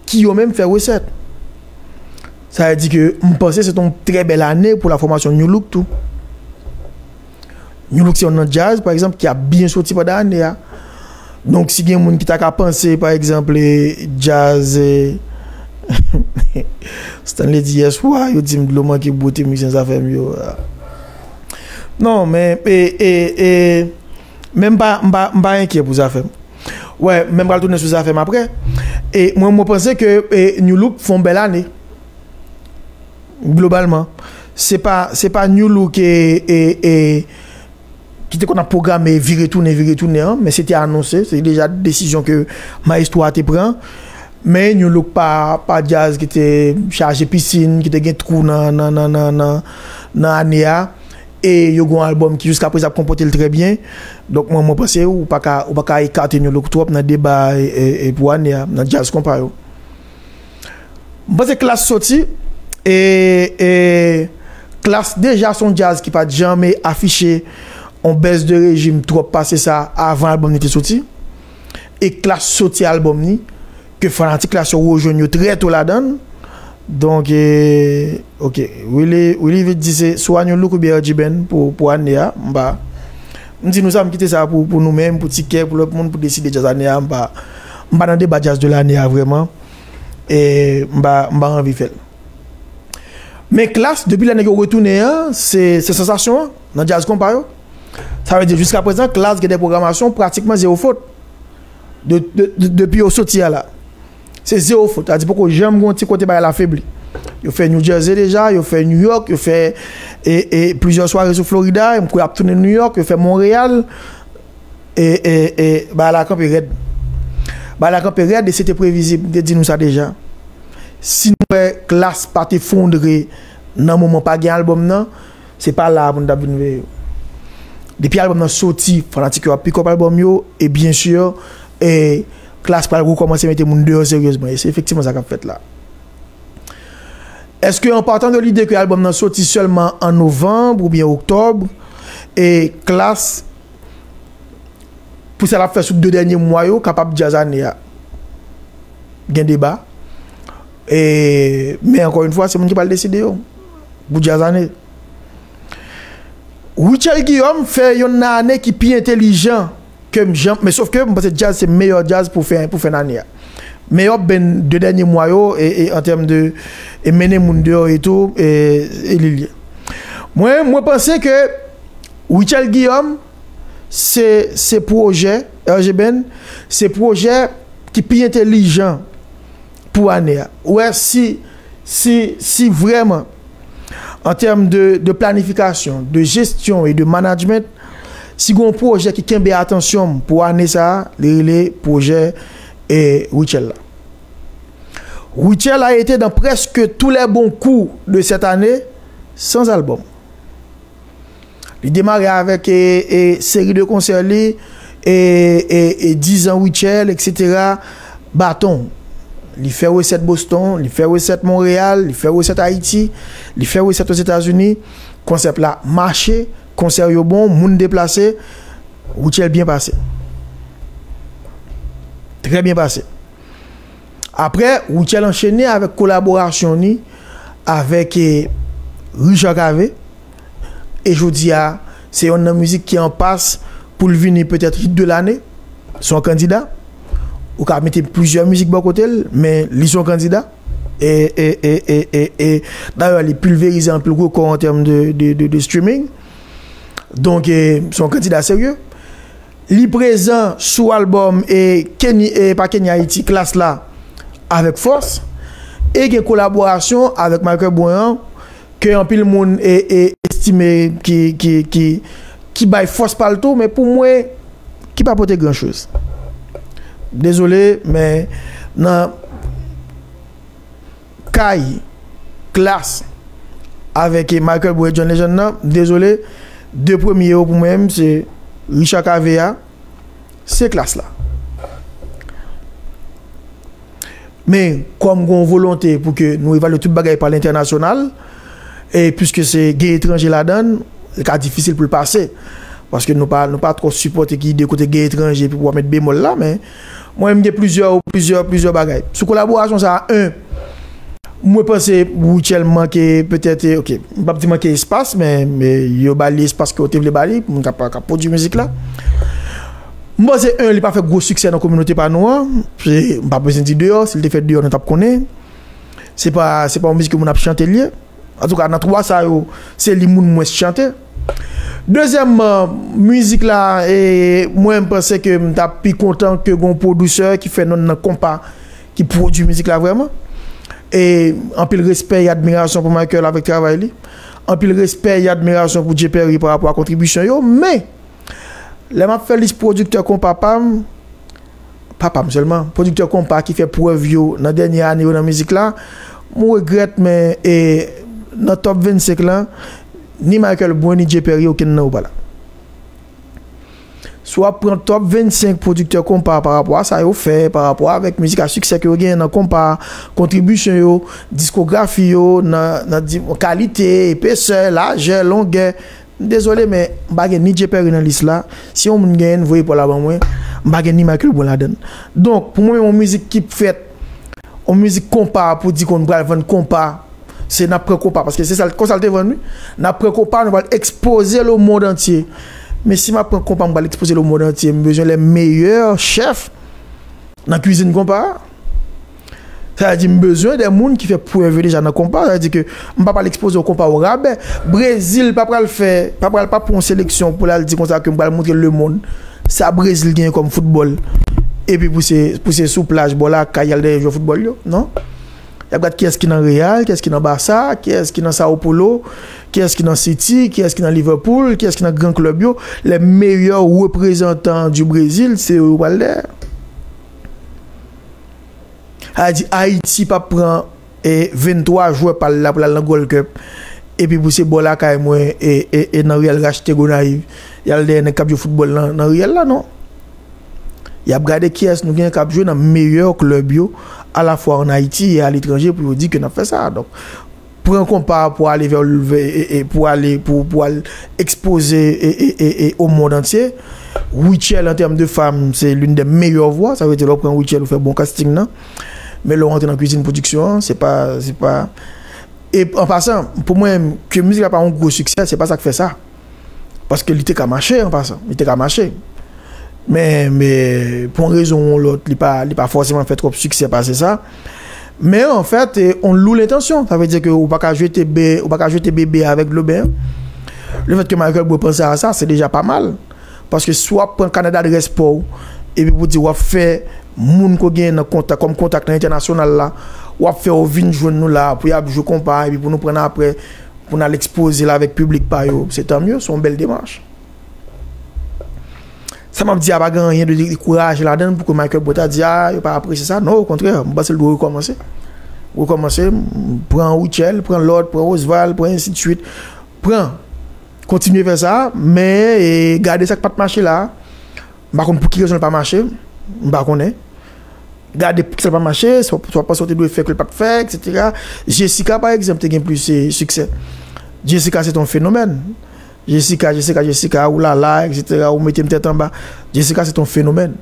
ki yo menm fè resèt. Sa vle di ke m panse se te yon trè bèl ane pou la fòmasyon Nu Look tou. Nu Look se yon nan djaz, pa egzanp, ki ap byen soti pandan ane a. Donk, si gen moun ki ta ka panse, pa egzanp, e, djaz, e, Stanley di yèswa, yo di m dlo manke bwote mizisyen Zafèm yo. Non, men, e, e, e, men m pa, m pa, m pa enkyè pou Zafèm. Wè, men m pral tounen sou Zafèm apre. E mwen, mwen panse ke, e, Nu Look fè yon bèl ane. Globalman. Se pa, se pa Nu Look e, e, e, ki te konn ap pwograme vire tounen, vire tounen an, men se te anonse, se deja desizyon ke Maestro a te pran. Men Nu Look pa, pa djaz ki te chaje pisin, ki te gen twou nan, nan, nan, nan, nan, nan ane a. E yo gen yon albòm ki jiska prezan ap konpòte l trè byen. Donk, mwen, mwen panse ou pa ka, ou pa ka ekate Nu Look twòp nan deba, e, e, e pou ane a, nan djaz konpa yo. M panse Klass soti, e, e Klass deja se yon djaz ki pa t janm afiche yon bès de rejim twòp pase sa avan albòm li te soti. E Klass soti albòm li, ke fanatik Klass yo rejwenn yo trè to ladan l. Donk, e, ok, Willy, Willy vit di se swa Nu Look oubyen R G Band pou, pou ane a, m pa, m di nou sa, m kite sa pou, pou nou menm, pou Ti Kè, pou lòt moun, pou deside djaz ane a, m pa, m pa nan deba djaz de lane a vrèman. E m pa, m pa anvi fè l. Men Klass, depi lè nèg yo retounen an, se, se sansasyon an nan djaz konpa yo. Sa vle di, jiska prezan, Klass gen de pwogramasyon pratikman zewo fot. De, de, de, depi yo soti a la. Se zewo fot. Sa vle di, poko janm gen yon ti kote bagay la febli. Yo fè New Jersey deja, yo fè New York, yo fè, e, e, plizyè sware sou Florida, m kwè ap tounen New York, yo fè Monreyal. E, e, e, bagay la kanpe rèd. Bagay la kanpe rèd e se te previzib, m te di nou sa deja. Si nou wè Klass pa te efondre nan moman pa gen albòm nan, se pa la a pou n t ap vin veye yo. Depi albòm nan soti, fanatik yo ap pick up albòm yo, e byen si, e, Klass pral rekòmanse mete moun deyò seryezman, e se efektivman sa k ap fèt la. Èske an partan de lide ke albòm nan soti sèlman an novanm oubyen oktòb, e Klass, pou sa l ap fè sou de dènye mwa yo, kapab djaz ane a? Gen deba. E, men ankò yon fwa, se moun ki pral deside yo pou djaz ane. Rutshelle Guillaume fè yonn nan ane ki pi entelijan ke m janm, men sof ke m panse djaz se meyè djaz pou fè, pou fè ane a. Meyè band de dènye mwa yo, e, e an tèm de e mennen moun deyò e tou, e, e li l ye. Mwen, mwen panse ke Rutshelle Guillaume, se, se pwojè, R G Band, se pwojè ki pi entèlijan pou ane a. Ou wè, si, si, si vrèman, an tèm de, de planifikasyon, de jesyon e de management, si gen yon pwojè ki kenbe atansyon m pou ane sa a, li rele pwojè, e, Rutshelle la. Rutshelle a été dans presque tous les bons coups de cette année sans album. Li demare avèk, e, e, seri de konsè li, e, e, e, dizan Rutshelle, etsetera. Baton. Li fè resèt Boston, li fè resèt Monreyal, li fè resèt Ayiti, li fè resèt Ozetazini. Konsèp la mache, konsè yo bon, moun deplase. Rutshelle byen pase. Trè byen pase. Apre, Rutshelle anchene avèk kolaborasyon ni avèk, e, Richard Cavé. E jodi a, se yonn nan mizik ki an pas pou l vini petèt hit de lane. Se yon kandida. Ou ka mete plizyè mizik bò kote l, men li se yon kandida. E, e, e, e, e, e, dayè, li pilverize anpil rekò an tèm de, de, de, de streaming. Donk, e, se yon kandida serye. Li prezan sou albòm, e, Kenny, e, pa Kenny Haiti, Klass la, avèk fòs. E gen kolaborasyon avèk Michael Brun an, ke anpil moun, e, e, estime ki, ki, ki, ki bay fòs pa l tou, men pou mwen, ki pa pote gran choz. Dezole, men nan kay Klass avèk Michael Brun, John Legend nan, dezole, de premye yo pou mwen menm, se Richard Cavé a, se Klass la. Men, kòm gen yon volonte pou ke nou evalye tout bagay pa lentènasyonal, e piske se gen etranje ladan l, li ka difisil pou l pase. Paske nou pa, nou pa twò sipòte ki ide kote gen etranje pou w met bemòl la, men mwen menm gen plizyè, plizyè, plizyè bagay. Sou kolaborasyon sa a, en, mwen panse Rutshelle manke petèt, e, ok, m p ap di manke espas, men, men yo ba li espas ke yo te vle ba li, pou moun k ap, k ap pwodui mizik la. M panse, en, li pa fè gwo siksè nan kominote pa nou an. Se, m pa bezwen di deyò, si l te fèt deyò, nou t ap konnen. Se pa, se pa yon mizik ke moun ap chante l ye. Antouka, nan twa sa yo, se li moun mwens chante. Dezyèmman, mizik la, e, mwen, m panse ke m t ap pi kontan ke gon pwodisè ki fè nonm nan konpa, ki pwodui mizik la vrèman. E anpil respè e admirasyon pou Michael avèk travay li. Anpil respè e admirasyon pou Dje Perry pa rapò a kontribisyon yo, men lè m ap fè lis pwodiktè konpa pa m, pa pa m sèlman, pwodiktè konpa ki fè prèv yo nan dènye ane yo nan mizik la, m regrèt, men, e, nan top vennsenk lan, ni Michael Brun, ni Dje Perry, okenn nan yo pa la. Si w ap pran top vennsenk pwodiktè konpa pa rapò a sa yo fè, pa rapò avèk mizik a siksè ke yo genyen nan konpa, kontribisyon yo, diskografi yo, nan, nan di, kalite, epesè, lajè, longè, m dezole, men m pa gen ni Dje Perry nan lis la. Si yon moun genyen l, voye pa l a ban mwen. M pa gen ni Michael Brun ladan l. Donk, pou mwen menm, yon mizik ki fèt, yon mizik konpa pou di konn pral vann konpa, se n ap pran konpa, paske se sa l, konsa l te vann, wi. N ap pran konpa, nou pral ekspoze l o mond antye. Men si m ap pran konpa, m pral ekspoze l o mond antye, m bezwen les meilleurs chefs nan kwizin konpa a. Sa vle di, m bezwen de moun ki fè prèv yo deja nan konpa. Sa vle di ke m pa pral ekspoze w konpa o rabè. Brezil pa pral fè, pa pral pa pran yon seleksyon pou l al di konsa ke m pral montre lemonn sa Brezil genyen kòm foutbòl. Epi pou se, pou se sou plaj bò lakay y al dèyè jwè foutbòl yo, non? Y ap gad kiyès ki nan Real, kiyès ki nan Barça, kiyès ki nan Sao Paulo, kiyès ki nan City, kiyès ki nan Liverpool, kiyès ki nan gran klèb yo. Les meilleurs représentants du Brésil, se yo yo pral dèyè. Sa vle di, Ayiti p ap pran, e, venntwa jwè pa l la pou l al nan Gold Cup. Epi pou se bò lakay mwen, e, e, e nan Real rachte Gonayiv, y al dèyè nèg k ap jwe foutbòl nan, nan Real la, non. Y ap gade kiyès nou gen k ap jwe nan meyè klèb yo, alafwa ann Ayiti e aletranje, pou yo di ke n ap fè sa. Donk, pran konpa pou ale vè, vè, e, e, pou ale, pou, pou al ekspoze, e, e, e, e, o mond antye. Rutshelle, an tèm de fanm, se l'une des meilleures voix. Sa vle di, lè w pran Rutshelle, ou fè bon casting nan. Men lè w antre nan kwizin pwodiksyon an, se pa, se pa, e an pasan, pou mwen, ke mizik la pa yon gwo siksè, se pa sa k fè sa. Paske li te ka mache, an pasan. Li te ka mache. Men, men, pou yon rezon ou yon lòt, li pa, li pa fòseman fè twòp siksè pase sa. Men, anfèt, e, on loue l'intention. Sa vle di ke ou pa ka jete be-, ou pa ka jete bebe avèk dlo ben an. Le fèt ke Michael Boué panse a sa, se deja pa mal. Paske si w ap pran kanè dadrès pa w, epi pou di w ap fè moun ke w genyen nan kontak, kòm kontak nan entènasyonal la, w ap fè yo vin jwenn nou la, pou y ap jwe konpa, epi pou nou pran l apre, pou n al ekspoze l avèk piblik pa yo, se tan mye, se yon bèl demach. Sa m ap di a pa gen anyen de dekourajan ladan l pou ke Michael Boué ta di, a, yo pa apresye sa. Non, okontrè, m panse l dwe rekòmanse. Rekòmanse, m, pran Rutshelle, pran lòt, pran Osval, pran ensi de swit. Pran. Kontinye fè sa, men, e, gade sa k pa t mache la. M pa konn pou ki rezon l pa mache. M pa konnen. Gade poukisa l pa mache, sa, sa w panse w te dwe fè ke l pa t fè, etsetera. Jessica, pa egzanp, te gen plis, e, siksè. Jessica, se te yon fenomèn. Jessica, Jessica, Jessica, oulala, etsetera, ou mete m tèt anba. Jessica, se te yon fenomèn.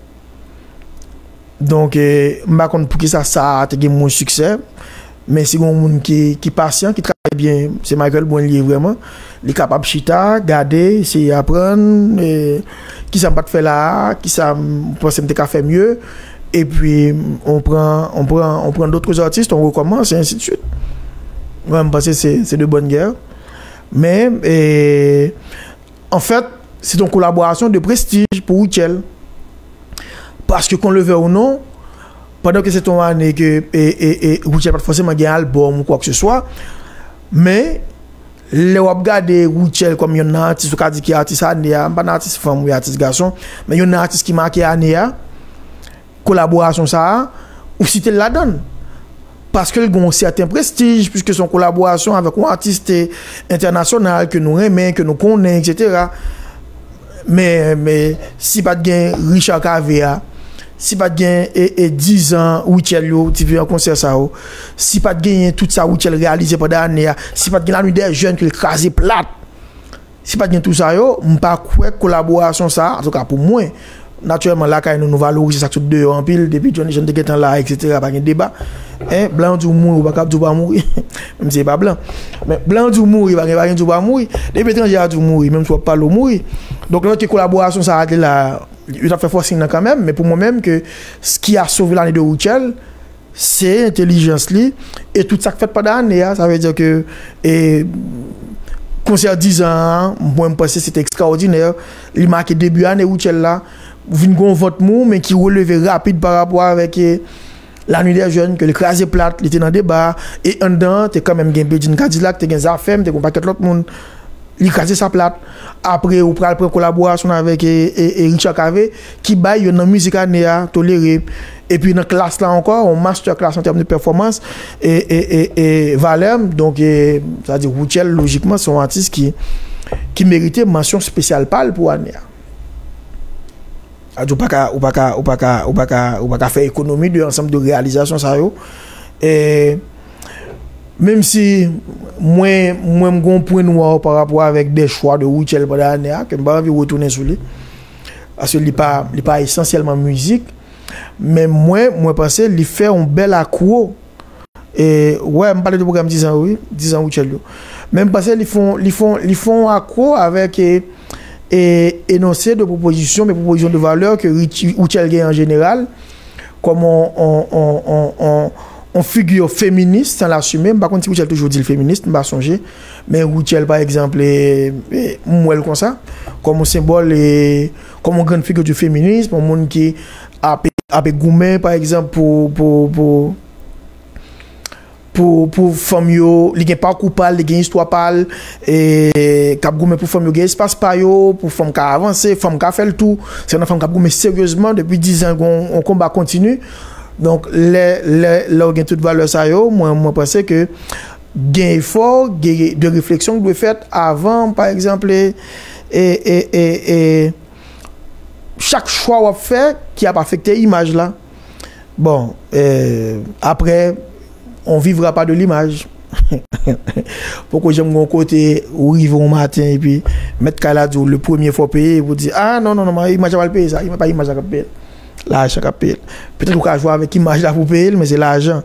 Donk, e, m pa konn poukisa sa a te gen mwens siksè. Men si gen yon moun ki, ki pasyan, ki travay byen, se Michael Boué l ye vrèman. Li kapab chita, gade, eseye aprann, e, kisa m pa t fè la a, kisa m panse m te ka fè mye. Epi, on pran, on pran, on pran d'autres artistes, on recommence, et ainsi de suite. Mwen, m panse se, se de bonne guerre. Men, e, anfèt, se te yon kolaborasyon de prestij pou Rutshelle. Paske qu'on le veuille ou non, pandan ke se te yon ane ke, e, e, e, Rutshelle pa t fòseman gen albòm ou kwa ke se swa, men lè w ap gade Rutshelle kòm yonn nan atis, ou ka di ki atis ane a, m pa nan atis fanm, wi, atis gason, men yonn nan atis ki make ane a, kolaborasyon sa a, ou site l ladan l. Paske l gen yon sèten prestij, piske se yon kolaborasyon avèk yon atis entènasyonal ke nou renmen, ke nou konnen, etsetera. Men, men, si pa t gen Richard Cavé a, si pa t gen, e, e, diz an Rutshelle yo, ti vi an konsè sa yo, si pa t genyen tout sa Rutshelle reyalize pandan ane a, si pa t gen La Nuit des Jeunes ke l kraze plat, si pa t gen tou sa yo, m pa kwè kolaborasyon sa a, antouka pou mwen, natirèlman, lakay nou, nou valorize sa k sot deyò anpil, depi Johnny Jean te gentan la, etsetera, pa gen deba. Hein, blan di w mouri, ou pa kab di w pa mouri. Menm si e pa blan. Men blan di w mouri, pa gen, pa gen di w pa mouri. Depi etranje a di w mouri, menm si w ap pale w mouri. Donk, lè ke kolaborasyon sa a te la, yo t ap fè forcing nan kanmenm, men pou mwen menm, ke ce qui a sauvé l'année de Rutshelle, se entèlijans li, e tout sa k fèt pandan ane a, sa vle di ke, e, konsè diz an an, mwen, m panse se te ekstraòdinè, li make debi ane Rutshelle la, vin gon vant mou, men ki releve rapid pa rapò avèk, e, La Nuit des Jeunes, ke li kraze plat, li te nan deba, e anndan, te kanmenm gen Bedjine Cadillac, te gen Zafèm, te gen yon pakèt lòt moun. Li kraze sa plat. Apre, ou pral pran kolaborasyon avèk, e, e, e Richard Cavé, ki bay yonn nan mizik ane a, Toléré. Epi nan klas la ankò, yon master class an tèm de pèfòmans, e, e, e, e Valè, donk, e, sa di Rutshelle, lojikman, se yon atis ki, ki merite mansyon espesyal pa l pou ane a. Sa di ou pa ka, ou pa ka, ou pa ka, ou pa ka, ou pa ka fè ekonomi de ansanm de reyalizasyon sa yo. E, menm si mwen, mwen m gon pwen nwa pa rapò avèk de chwa de Rutshelle pandan ane a, ke m pa anvi retounen sou li. Paske li pa, li pa esansyèlman mizik. Men mwen, mwen panse li fè yon bèl akwo. E, wè, m pale de pwogram diz an, wi, diz an Rutshelle yo. Men m panse li fè yon, li fè yon, li fè yon akwo avèk, e, e, enonse de pwopozisyon, men pwopozisyon de valè ke Rich-, Rutshelle gen an jeneral, kòm on, on, on, on, on, on figi feminis, san l asime. M pa konn si Rutshelle toujou di l feminis, m pa sonje. Men Rutshelle, pa egzanp, e, e, m wè l konsa, kòm on senbòl, e, kòm on grann figi di feminis, on moun ki ape, ape goumen, pa egzanp, pou, pou, pou, pou, pou fanm yo, li gen pakou pa l, li gen istwa pa l, e k ap goumen pou fanm yo gen espas pa yo, pou fanm ka avanse, fanm ka fè l tou. Se yon fanm k ap goumen seryezman depi diz an, gon, yon konba kontini. Donk, lè, lè, lè w gen tout valè sa yo, mwen, mwen panse ke gen efò, gen de refleksyon ki dwe fèt avan, pa egzanp, e, e, e, e, e, chak chwa w ap fè ki ap afekte imaj la. Bon, e, apre, on vivra pas de l'image. Poko janm gon kote ou rive yon maten epi mèt kay la di w le premye fò w peye, epi w di, a, non, non, non, imaj la pral peye sa, pa imaj la k ap peye l. Lajan k ap peye l. Petèt ou ka jwe avèk imaj la pou peye l, men se lajan.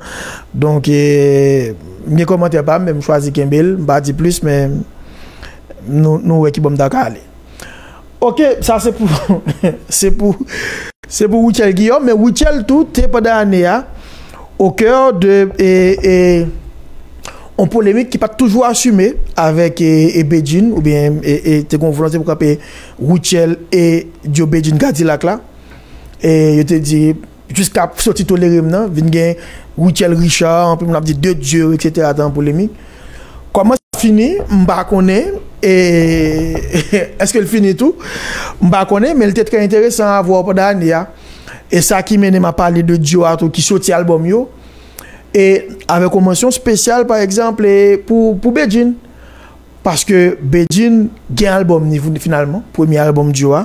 Donk, e, m gen kòmantè pa m, men m chwazi kenbe l, m pa di plis, men nou, nou wè ki bò m ta ka ale. Ok, sa se pou se pou se pou Rutshelle Guillaume, men Rutshelle tou te pandan ane a au cœur de e, e, yon polemik ki pa t toujou asime avèk e, e Bedjine, oubyen e, e te gen yon volonte pou kanpe Rutshelle e duo Bedjine Kadilak la. E yo te di jiska soti Tolere m nan, vin gen Rutshelle Richard, anpil moun ap di de Dieu, et cetera, te an polemik. Kòman sa fini, m pa konnen. E èske l fini tou? M pa konnen, men l te trè enteresan a vwa pandan ane a. E sa ki mennen m a pale de duo a tou ki soti albòm yo. E avèk yon mansyon espesyal, pa egzanp, e pou, pou Bedjine. Paske Bedjine gen albòm ni finalman, premye albòm duo a.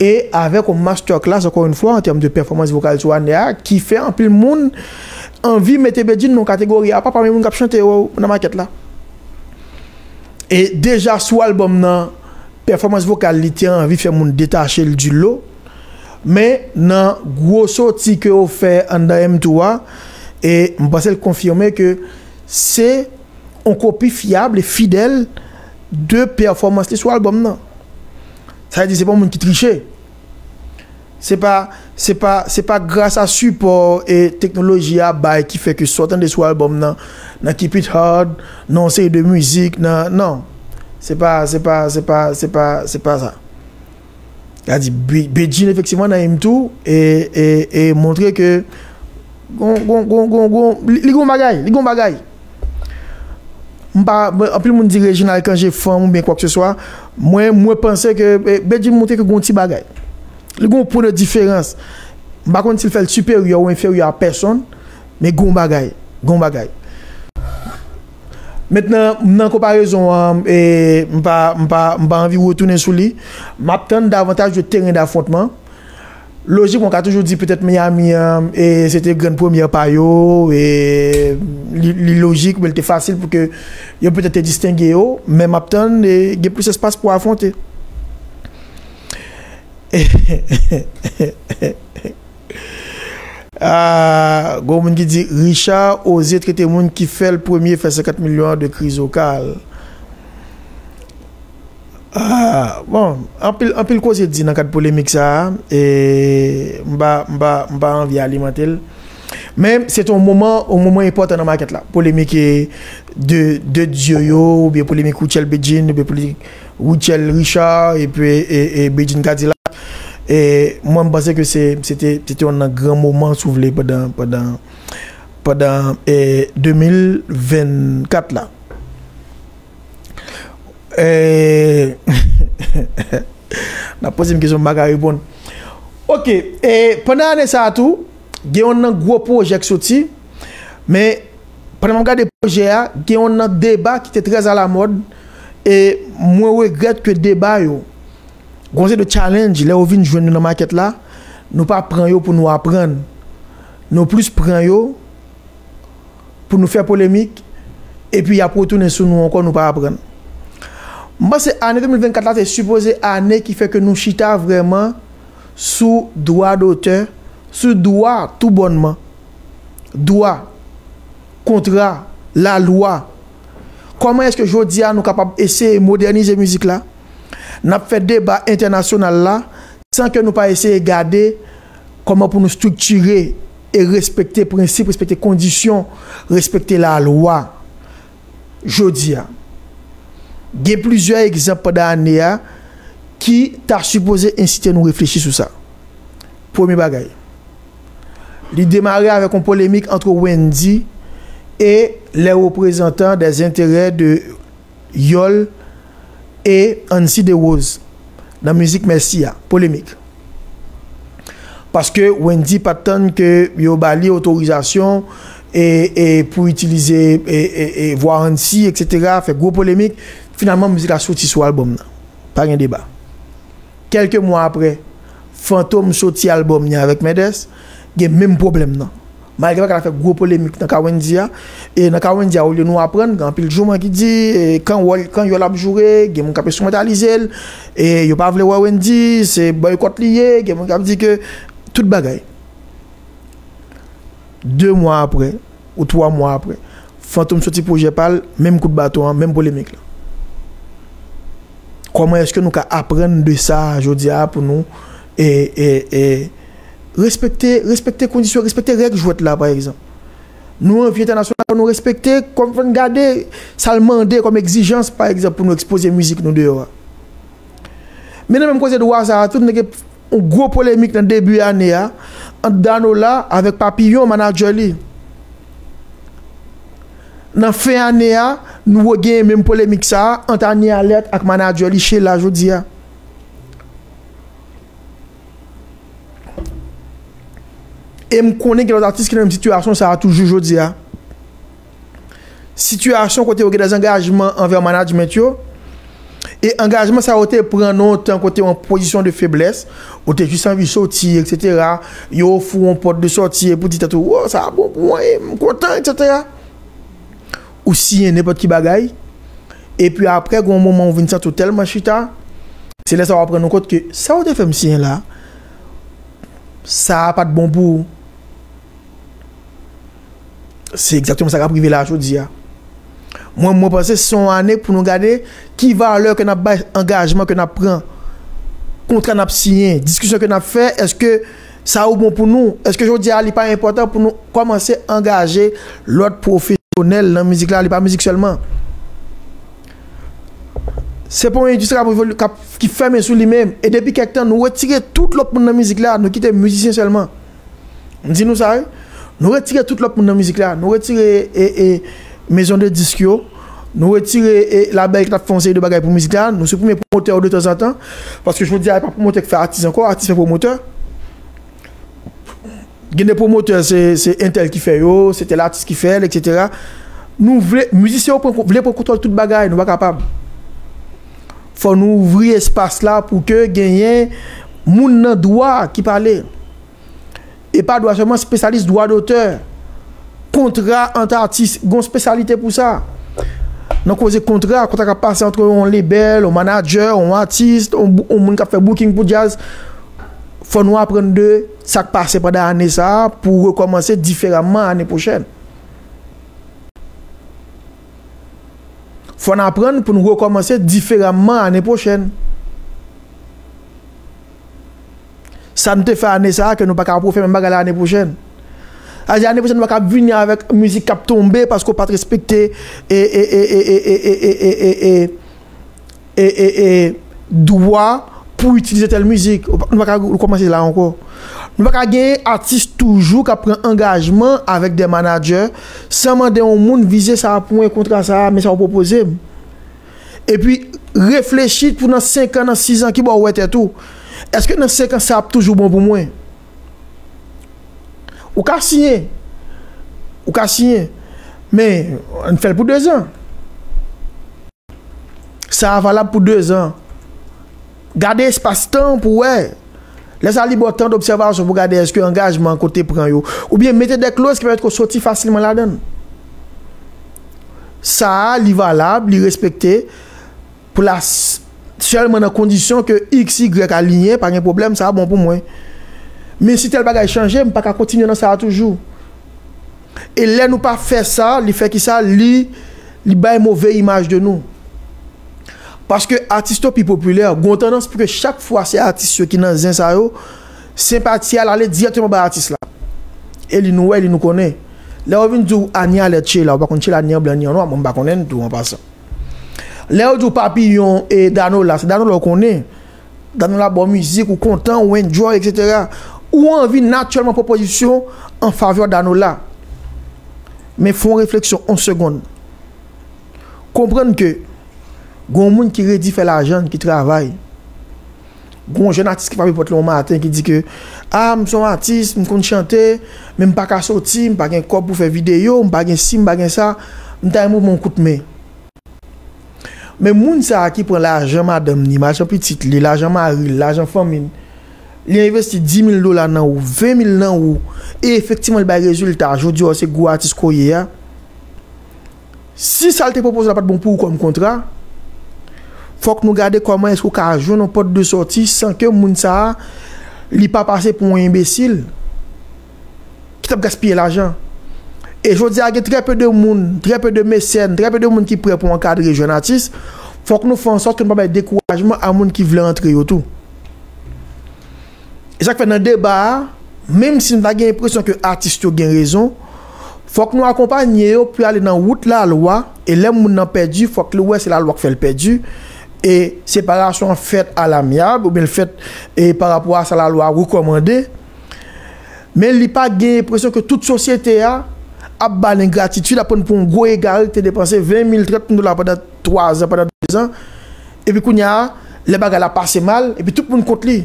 E avèk yon masterclass, ankò yon fwa, an tèm de pèfòmans vokal sou ane a, ki fè anpil moun anvi mete Bedjine nan yon kategori apa pami moun k ap chante yo nan makèt la. E deja sou albòm nan, pèfòmans vokal li te anvi fè moun detache l di lo. Men nan gwo soti ke yo fè anndan M two a, e m panse l konfime ke se yon kopi fyab e fidèl de pèfòmans li sou albòm nan. Sa vle di se pa yon moun ki triche. Se pa, se pa, se pa gras a sipò e teknoloji a bay ki fè ke sa w tande sou albòm nan, nan Keep It Hard, nan yon seri de mizik, nan, non. Se pa, se pa, se pa, se pa, se pa sa. Sa di, Be-, Bedjine efektivman nan M two e, e, e montre ke gon, gon, gon, gon, gon, li, li gon bagay, li gon bagay. M pa, mwen, anpil moun di Reginald Cangé fanm oubyen kwakeseswa. Mwen, mwen panse ke e, Bedjine montre ke gon ti bagay. Li gon pwen de diferans. M pa konn si l fè l siperyè ou enferyè a pèsonn, men gon bagay, gon bagay. Mentnan, nan konparezon an, e, m pa, m pa, m pa anvi retounen sou li. M ap tann davantaj de teren dafwontman. Lojikman, w ka toujou di petèt Miami an, e, se te grenn premyè pa yo, e, li, li lojik, men li te fasil pou ke yo petèt te distenge yo, men m ap tann, e, gen plis espas pou afwonte. Ah, gon moun ki di, Richard oze trete moun ki fè l premye fè senkant milyon an de kriz vokal. Ah, bon, anpil, anpil koze di nan kad polemik sa a, e m pa, m pa, m pa anvi alimante l. Men, se te yon moman, yon moman enpòtan nan makèt la. Polemik e de, de Dieu yo, oubyen polemik Rutshelle Bedjine, oubyen polemik Rutshelle Richard, epi e, e Bedjine Kadilak. E mwen, m panse ke se, se te, se te yon nan gran moman, si w vle, pandan, pandan, pandan e, de mil vennkat la. E, n ap poze m kesyon, m pa ka reponn. Ok, e pandan ane sa a tou, gen yon nan gwo pwojè k soti, men pandan m ap gade pwojè a, gen yon nan deba ki te trè alamòd, e mwen regrèt ke deba yo, gon seri de challenge, lè yo vin jwenn nou nan makèt la, nou pa pran yo pou nou aprann. Nou plis pran yo pou nou fè polemik, epi y ap retounen sou nou ankò, nou pa aprann. M panse ane de mil vennkat la te sipoze ane ki fè ke nou chita vrèman sou dwa dotè, sou dwa toubònman. Dwa, kontra, lalwa. Kòman èske jodi a nou kapab eseye modènize mizik la? N ap fè deba entènasyonal la san ke nou pa eseye gade kòman pou nou estriktire e respekte prensip, respekte kondisyon, respekte lalwa. Jodi a, gen plizyè egzanp pandan ane a ki ta sipoze ensite nou reflechi sou sa. Premye bagay, li demare avèk yon polemik ant Wendy e les représentants des intérêts de Yòl e Ancy Desroses nan mizik Mèsi a, polemik. Paske Wendy pa t tann ke yo ba li otorizasyon e, e pou itilize e, e, e vwa Ancy, et cetera, fè gwo polemik. Finalman, mizik la soti sou albòm nan. Pa gen deba. Kèlke mwa apre, Fantom soti albòm li avèk Mendes, gen menm pwoblèm nan. Malgre bagay la fè gwo polemik nan ka Wendy a, e nan ka Wendy a, olye nou aprann, gen anpil jouman ki di, e, kan wòl, kan Yòl ap joure, gen moun k ap enstrimentalize l, e yo pa vle wè Wendy, se bòykòt li ye, gen moun k ap di ke tout bagay. De mwa apre, ou twa mwa apre, Fantom soti pwojè pa l, menm kout baton an, menm polemik la. Kòman èske nou ka aprann de sa jodi a pou nou e, e, e, respekte, respekte kondisyon, respekte règ jwèt la, pa egzanp? Nou anvi entènasyonal, fò nou respekte, kòm fò n gade sa l mande kòm egzijans, pa egzanp, pou nou ekspoze mizik nou deyò a. Men nan menm koze dwa sa a tou, nou te gen yon gwo polemik nan debi ane a ant Danola avèk Papillon, manadjè li. Nan fen ane a, nou regenyen menm polemik sa a ant Annie Alerte ak manadjè li Sheila jodi a. E m konnen gen lòt atis ki nan menm sitiyasyon sa a toujou jodi a. Sitiyasyon kote yo gen dèzangajman anvè management yo, e angajman sa yo te pran nan yon tan kote yo an pozisyon de feblès, ou te jis anvi soti, etsetera. Yo ofri w yon pòt de sòti, epi w di tèt ou, "Wo, sa a bon pou mwen, e m kontan, etsetera." Ou siyen nenpòt ki bagay, epi apre, gen yon moman ou vin santi w tèlman chita, se lè sa w ap rann ou kont ke sa w te fè m siyen la, sa a pa t bon pou ou. Se egzakteman sa k ap rive la jodi a. Mwen, mwen panse se yon ane pou nou gade ki valè ke n ap bay angajman ke n ap pran, kontra n ap siyen, diskisyon ke n ap fè, èske sa yo bon pou nou? Èske jodi a li pa enpòtan pou nou kòmanse angaje lòt pwofesyonèl nan mizik la? Li pa mizik sèlman. Se pa yon endistri k ap evolu-, k ap, ki fèmen sou li menm. E depi kèk tan, nou retire tout lòt moun nan mizik la, nou kite mizisyen sèlman. M di nou sa, wi. Nou retire tout lòt moun nan mizik la. Nou retire e, e, mezon de disk yo. Nou retire e, labèl ki t ap fè yon seri de bagay pou mizik la. Nou siprime pwomotè yo de tanzantan. Paske jodi a, e pa pwomotè k fè atis ankò, atis fè pwomotè. Gen de pwomotè, se, se entèl ki fè yo, se tèl atis ki fè l, etsetera. Nou vle, mizisyen yo pran, vle pran kontwòl tout bagay, nou pa kapab. Fò nou ouvri espas la pou ke genyen moun nan dwa ki pale. E pa dwa sèlman, espesyalis dwa dotè. Kontra ant atis, gen yon espesyalite pou sa. Nan koze kontra, kontra k ap pase ant yon lebèl, yon manadjè, yon atis, yon, yon moun k ap fè booking pou djaz. Fò nou aprann de sa k pase pandan ane sa a pou rekòmanse diferaman ane pwochèn. Fò n aprann pou n rekòmanse diferaman ane pwochèn. Sa n te fè ane sa a, ke nou pa ka refè menm bagay la ane pwochèn. Sa vle di ane pwochèn, nou pa ka vini avèk mizik k ap tonbe paske w pa t respekte e, e, e, e, dwa pou itilize tèl mizik. Nou pa ka rekòmanse la ankò. Nou pa ka gen atis toujou k ap pran angajman avèk de manadjè san mande yon moun vize sa pou mwen, kontra sa, men sa w pwopoze m. Epi, reflechi pou nan senk an, nan sis an, ki bò w wè tèt ou. Èske nan senk an, sa ap toujou bon pou mwen? Ou ka siyen. Ou ka siyen. Men, ann fè l pou dezan. Sa a valab pou dezan. Gade espas tan pou wè. Lè sa a li ba w tan dobsèvasyon pou gade èske angajman an kote pran yo. Oubyen mete de kloz ki pèmèt ke w soti fasilman ladan l. Sa a, li valab, li respekte. Pou la s-, sèlman nan kondisyon ke X, Y aliyen, pa gen pwoblèm, sa a bon pou mwen. Men si tèl bagay chanje, m pa ka kontinye nan sa a toujou. E lè nou pa fè sa, li fè ki sa, li, li bay move imaj de nou. Paske atis yo pi popilè, gon tandans pou ke chak fwa se atis yo ki nan zen sa yo, senpati a l ale dirèkteman bay atis la. E li nou wè, li nou konnen. Lè yo vin di w Annie Alerte Sheila, ou pa konn Sheila ni an blan ni an nwa, mwen m pa konnen l tou an pasan. Lè yo di w Papillon e Danola, se Danola ou konnen. Danola ba w mizik, ou kontan, ou enjoy, etsetera. Ou anvi natirèlman pran pozisyon an favè Danola. Men fè yon refleksyon, yon segonn. Konprann ke gon moun ki redi fè lajan, ki travay. Gon jèn atis ki frape pòt la yon maten, ki di ke, "A, m se yon atis, m konn chante, men m pa ka soti, m pa gen kòb pou fè videyo, m pa gen si, m pa gen sa, m ta renmen w ban m yon kout men." Men moun sa a ki pran lajan madanm li, lajan pitit li, lajan mari l, lajan fanmi l, li envesti dis mil dola nan ou, ven mil nan ou, e efektivman li bay rezilta, jodi a w se gwo atis ke w ye a, si sa l te pwopoze w la pa t bon pou ou kòm kontra, fòk nou gade kòman èske w ka jwenn yon pòt de sòti san ke moun sa a, li pa pase pou yon enbesil ki t ap gaspiye lajan. E jodi a, gen trè pe de moun, trè pe de mesèn, trè pe de moun ki prè pou ankadre jèn atis, fòk nou fè an sòt ke nou pa bay dekourajman a moun ki vle antre yo tou. E sa k fè nan deba a, menm si nou ta gen enpresyon ke atis yo gen rezon, fòk nou akonpanye yo pou y ale nan wout lalwa, e lè moun nan pèdi, fòk li wè se lalwa k fè l pèdi, e separasyon an fèt alamyab, oubyen l fèt e pa rapò a sa lalwa a rekòmande, men li pa gen enpresyon ke tout sosyete a ap ba l engratitid, ap pran pou yon gwo egare ki te depanse ven mil, trant mil dola pandan twa zan, pandan de zan, epi kounye a, lè bagay la pase mal, epi tout moun kont li.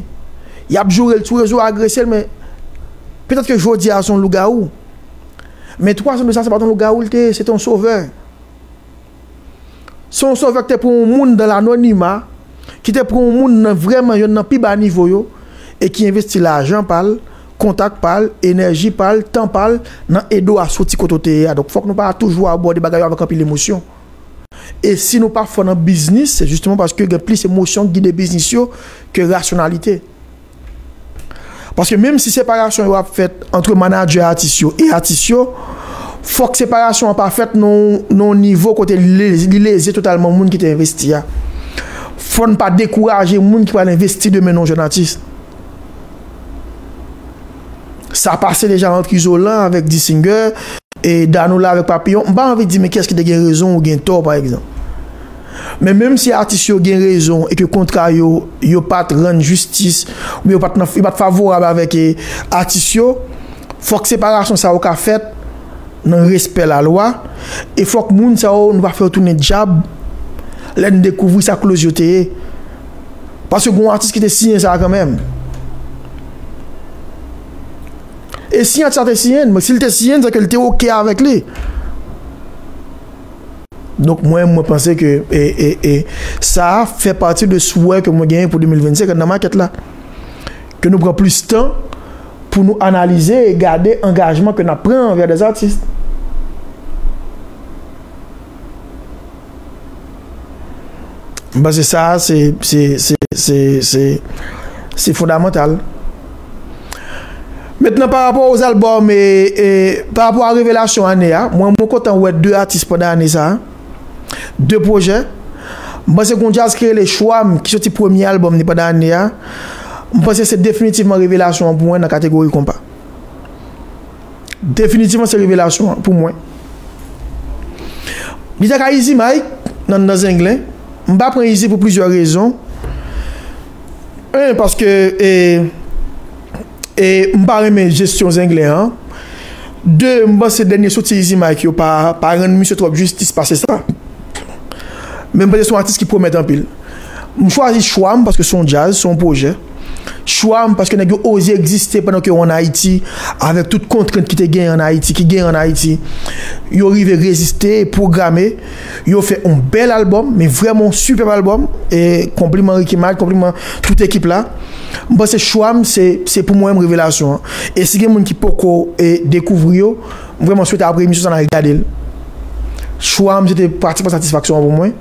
Y ap joure l sou rezo, agrese l, men petèt ke jodi a se yon lougawou. Men twa zan de sa, se pa t yon lougawou l te ye, se te yon sovè. Se yon sovè ki te pran yon moun nan lanonima, ki te pran yon moun nan vrèman yonn nan pi ba nivo yo, e ki envesti lajan pa l, kontak pa l, enèji pa l, tan pa l, nan ede w a soti kote w te ye a. Donk, fòk nou pa toujou abòde bagay yo avèk anpil emosyon. E si nou pa fò nan biznis, se jisteman paske gen plis emosyon k gide biznis yo ke rasyonalite. Paske menm si separasyon yo ap fèt ant manadjè atis yo e atis yo, fòk separasyon an pa fèt nan, nan yon nivo kote li, li leze totalman moun ki te envesti a. Fò n pa dekouraje moun ki pral envesti demen nan yon jèn atis. Sa pase deja ant Izolan avèk D-Singer, e Danola avèk Papillon. M pa anvi di men kiyès ki te gen rezon ou gen tò, pa egzanp. Men menm si atis yo gen rezon e ke kontra yo, yo pa t rann jistis, oubyen yo pa t nan, yo pa t favorab avèk, e, atis yo, fòk separasyon sa yo ka fèt nan respè lalwa, e fòk moun sa yo, nou pa fè yo tounen dyab lè n dekouvri sa kloz yo te ye. Paske gen yon atis ki te siyen sa kanmenm. E si atis la te siyen, men si l te siyen, se ke l te oke avèk li. Donk, mwen, mwen panse ke, e, e, e, sa a fè pati de swè ke mwen genyen pou de mil vennsenk nan makèt la. Ke nou pran plis tan pou nou analize e gade angajman ke n ap pran anvè dè atis. M panse sa a, se, se, se, se, se, se fondamantal. Mentnan, pa rapò o albòm, e, e, pa rapò a revelasyon ane a, mwen, mwen kontan wè de atis pandan ane sa a. De pwojè. M panse gen yon djaz ki rele Chouam, ki soti premye albòm li pandan ane a. M panse se definitivman revelasyon an pou mwen nan kategori konpa. Definitivman, se revelasyon an pou mwen. Li ta ka Easy Mike nan, nan Zenglen. M pa pran Easy pou plizyè rezon. Yon, paske, e, e, m pa renmen jesyon Zenglen an. De, m panse dènye soti Easy Mike yo pa, pa rann misye twòp jistis pase sa. Men m panse se yon atis ki pwomèt anpil. M chwazi Chouam paske se yon djaz, se yon pwojè. Chouam paske nèg yo oze egziste pandan ke yo ann Ayiti, avèk tout kontrent ki te genyen ann Ayiti, ki genyen ann Ayiti. Yo rive reziste e pwograme. Yo fè yon bèl albòm, men vrèman yon sipèb albòm. E konpliman Ricky Mike, konpliman tout ekip la. M panse Chouam se, se pou mwen menm revelasyon an. E si gen moun ki poko, e, dekouvri yo, m vrèman swete apre emisyon sa n al gade l. Chouam se te pratikan satisfaksyon an pou mwen.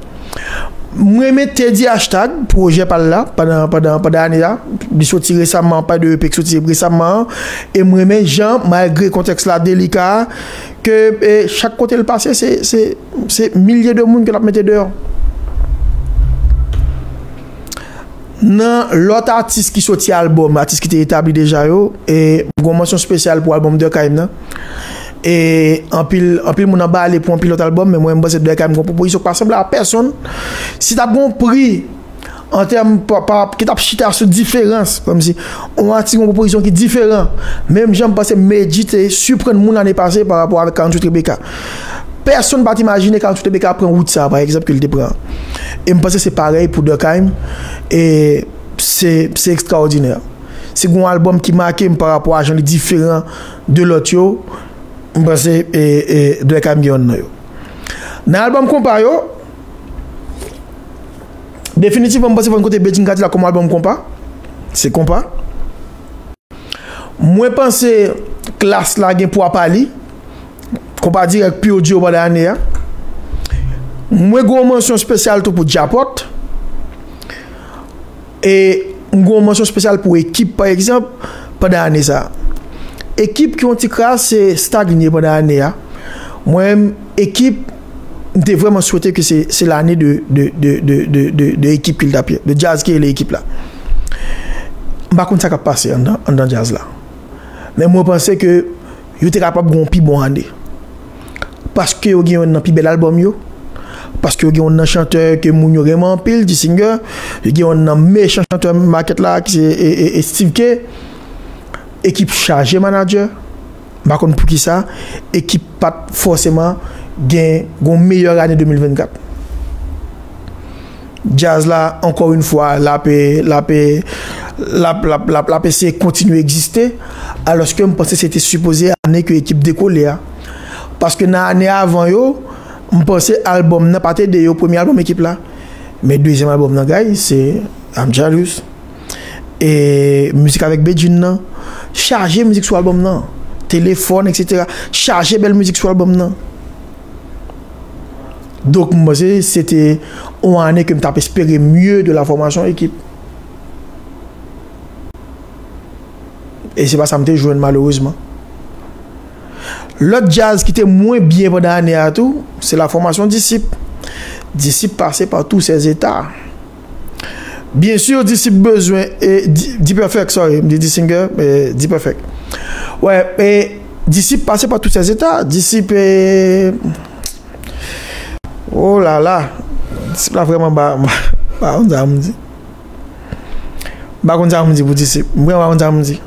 M renmen Teddy Hashtag, pwojè pa l la, pandan, pandan, pandan ane a. Li soti resaman, pa de E P ki soti resaman an. E m renmen jan, malgre kontèks la delika, ke, e, chak kote l pase, se, se, se milye de moun ke l ap mete deyò. Nan lòt atis ki soti albòm, atis ki te etabli deja yo, e m gen yon mansyon espesyal pou albòm Durkheim nan. E anpil, anpil moun anbale pou anpil lòt albòm, men mwen, m panse Durkheim gen yon pwopozisyon ki pa sanble a pèsonn. Si t ap gen yon pri an tèm pa, pa, ki t ap chita sou diferans, kòmsi yon atis gen yon pwopozisyon ki diferan, menm jan m panse Medjy te siprann moun ane pase pa rapò avèk Karanntuit Rebecca. Pèsonn pa t imajine Karanntuit Rebecca pran wout sa, pa egzanp, ke l te pran. E m panse se parèy pou Durkheim. E se, se ekstraòdinè. Si gen yon albòm ki make m pa rapò a jan li diferan de lòt yo, m panse, e, e, Durkheim gen yonn nan yo. Nan albòm konpa yo, definitivman, m panse fò n konte Bedjine Kadilak kòm albòm konpa. Se konpa. Mwen panse Klass la gen pwa pa li. Konpa Dirèk pi odyo pandan ane a. Mwen gen yon mansyon espesyal tou pou Djapòt. E m gen yon mansyon espesyal pou Ekip, pa egzanp, pandan ane sa a. Ekip ki yon ti kras stagne pandan ane a. Mwen menm, Ekip, M te vrèman swete ke se, se lane de, de, de, de, de, de, de ekip ke l t ap ye, de djaz ki rele ekip la. M pa konn sa k ap pase anndan, anndan djaz la. Men mwen panse ke yo te kapab gen yon pi bon ane. Paske yo gen youn nan pi bèl albòm yo. Paske yo gen youn nan chantè ke moun yo renmen anpil, D-Singer. Yo gen youn nan mechan chantè makèt la, ki se, e, e, e Steve K. Ekip chaje manadjè. M pa konn poukisa ekip pa t fòseman gen, gen yon meyè ane de mil vennkat. Djaz la, ankò yon fwa, l ap, l ap, l ap, l ap, l ap, l ap eseye kontinye egziste, alòske m panse se te sipoze ane ke ekip dekole a. Paske nan ane avan yo, m panse albòm nan pa t ede yo, premye albòm ekip la. Men dezyèm albòm nan, guys, se I'm Jealous. E mizik avèk Bedjine nan, chaje mizik sou albòm nan. Telefòn, et cetera. Chaje bèl mizik sou albòm nan. Donk, m panse se te yon ane ke m t ap espere mieux de la formation ekip. E se pa sa m te jwenn, malerezman. Lòt djaz ki te mwen byen pandan ane a tou, se la formation Disip. Disip pase pa tous ses états. Byen si Disip bezwen, e, D-, D-Perfect, sorry, m di D-Singer, e, D-Perfect. Wè, e, Disip pase pa tous ses états. Disip, e, oh la la. Disip la vrèman ba, ba, ba, konn sa m di. M pa konn sa pou m di pou Disip. M vrèman pa konn sa pou m di.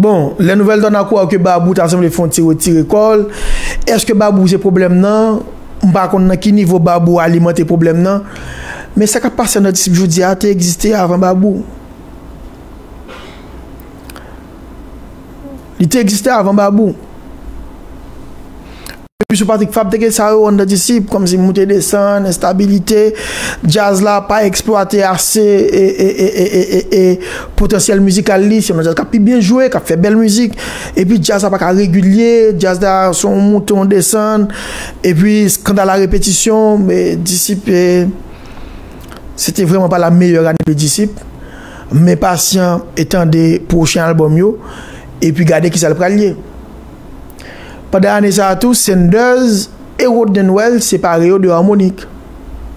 Bon, les nouvelles donnent à croire que Babou ta sanble fè yon ti retire kò l. Èske Babou se pwoblèm nan? M pa konn nan ki nivo Babou alimante pwoblèm nan. Men sa k ap pase anndan Disip jodi a te egziste avan Babou. Li te egziste avan Babou. Depi sou Patrick Fabre te gen sa yo anndan Disip, kòmsi moute desann, enstabilite, djaz la pa eksplwate ase e, e, e, e, e, e, e potansyèl mizikal li, se yon djaz k ap pi byen jwe, k ap fè bèl mizik, epi djaz la pa ka regilye, djaz la se yon moute, yon desann, epi kanta la repetisyon, e, Disip, e, se te vrèman pa la meyè ane de Disip, men pasyan e tande pwochen albòm yo, epi gade kisa l pral ye. Pandan ane sa a tou, Senders e Rodney Noël separe yo de Harmonik.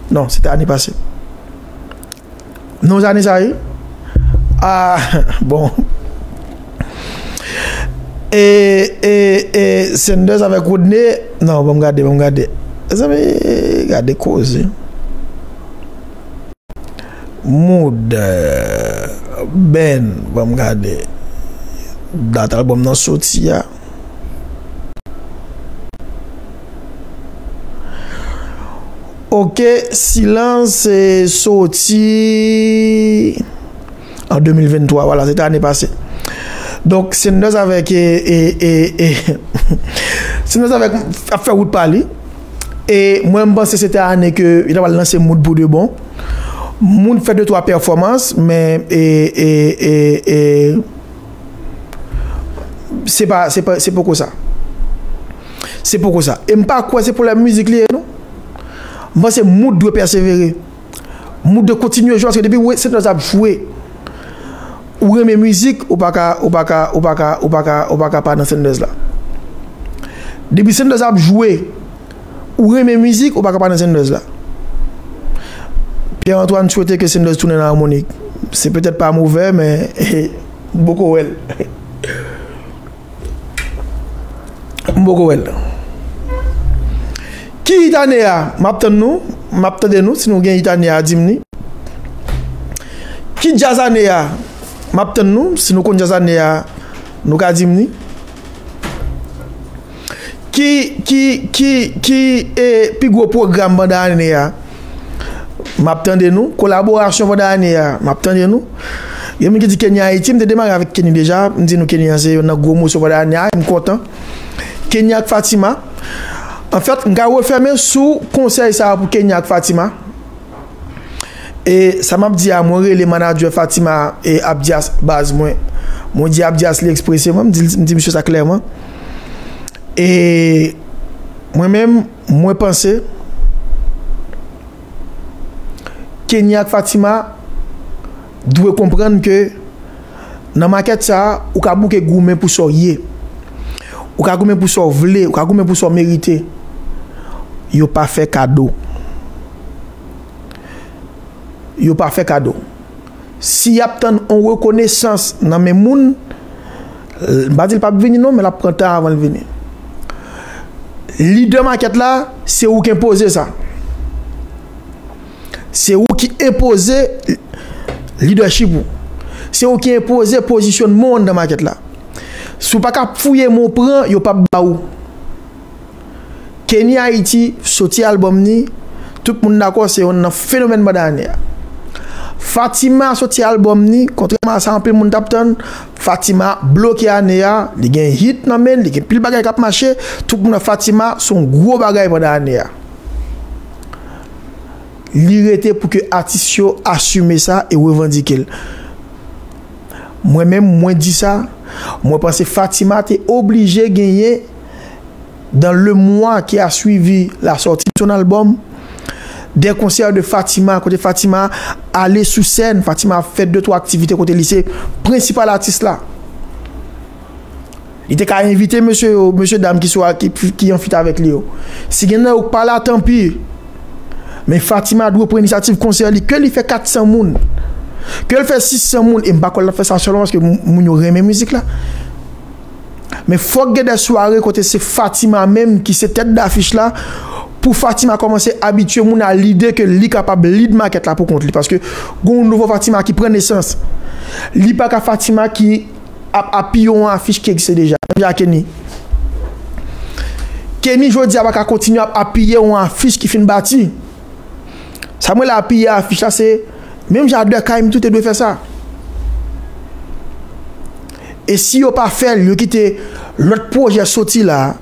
Non, se te ane pase. Non, se ane sa a ye? Ah, bon. E, e, e Senders avèk Rodney, non, ban m gade, ban m gade. Mezanmi, gade koze. Mood, euh, Ben, ban m gade dat albòm nan soti a. Ok, Silans, e, soti an de mil venntwa, vwala, se te ane pase. Donk, Senders avèk, e, e, e, e, Senders avèk ap fè wout pa li. E mwen, m panse se te ane ke yo ta pral lanse Mood pou de bon. Mood fè de twa pèfòmans, men, e, e, e, e, se pa, se pa, se poko sa. Se poko sa. E m pa kwè se pwoblèm mizik li ye, non. M panse Mood dwe pèsevere. Mood dwe kontinye jwe, paske depi w wè Senders ap jwe, ou renmen mizik, ou pa ka, ou pa ka, ou pa ka, ou pa ka, ou pa ka pa nan Senders la. Depi Senders ap jwe, ou renmen mizik, ou pa ka pa nan Senders la. Pierre Antoine swete ke Senders tounen nan Harmonik. Se petèt pa movè, men m poko wè l. M poko wè l. Ki hit ane a? M ap tann nou. M ap tande nou. Si nou gen hit ane a, di m li. Ki djaz ane a? M ap tann nou. Si nou konn djaz ane a, nou ka di m li. Ki, ki, ki, ki, e, pi gwo pwogram pandan ane a? M ap tande nou. Kolaborasyon pandan ane a, m ap tande nou. Gen moun ki di Kenny Ayiti, m te demare avèk Kenny deja. M di nou Kenny an se youn nan gwo moso pandan ane a, e m kontan. Kenny ak Fatima. Anfèt, m ka refèmen sou konsèy sa a pou Kenny ak Fatima. E sa m ap di a, mwen rele manadjè Fatima e Abdias, baz mwen. Mwen di Abdias li ekspreseman, m di, m di misye sa klèman. E mwen menm, mwen panse Kenny ak Fatima dwe konprann ke nan makèt sa a, ou ka bouke goumen pou sa w ye. Ou ka goumen pou sa w vle, ou ka goumen pou sa w merite. yo pa fè kado. Yo pa fè kado. Si y ap tann yon rekonesans nan men moun, m pa di l p ap vini non, men l ap pran tan avan l vini. Lidè makèt la, se ou ki enpoze sa. Se ou ki enpoze lidèchip ou. Se ou ki enpoze pozisyonman w anndan makèt la. Si w pa ka fouye men w pran, yo p ap ba ou. Kenny Haiti soti albòm ni, tout moun dakò se yonn nan fenomèn pandan ane a. Fatima soti albòm ni, kontrèman a sa anpil moun t ap tann, Fatima bloke ane a, li gen hit nan men l, li gen pil bagay k ap mache, tout moun wè Fatima se yon gwo bagay pandan ane a. Li rete pou ke atis yo asime sa e revandike l. Mwen menm, mwen di sa, mwen panse Fatima te oblije genyen, dans le mois qui a suivi la sortie de son album, des concerts de Fatima, kote Fatima ale sou sèn, Fatima fè de twa aktivite kote li se prensipal atis la. Li te ka envite mesye yo, mesye dam ki sou a, ki, ki an fit avèk li yo. Si gen nan yo k pa la, tanpi. Men Fatima dwe pran inisyativ konsè li, ke li fè kat san moun, ke l fè sis san moun, e m pa kwè l ap fè sa sèlman paske m- moun yo renmen mizik la. Men fòk gen de sware kote se Fatima menm ki se tèt dafich la, pou Fatima kòmanse abitye moun a lide ke li kapab lead makèt la pou kont li. Paske gen yon nouvo Fatima ki pran nesans. Li pa ka Fatima ki ap apiye yon afich ki egziste deja. Menm jan Kenny. Kenny jodi a pa ka kontinye ap apiye yon afich ki fin bati. Sa mwen la apiye afich la se menm jan Durkheim tou te dwe fè sa. E si yo pa fè l, yo kite lòt pwojè soti la,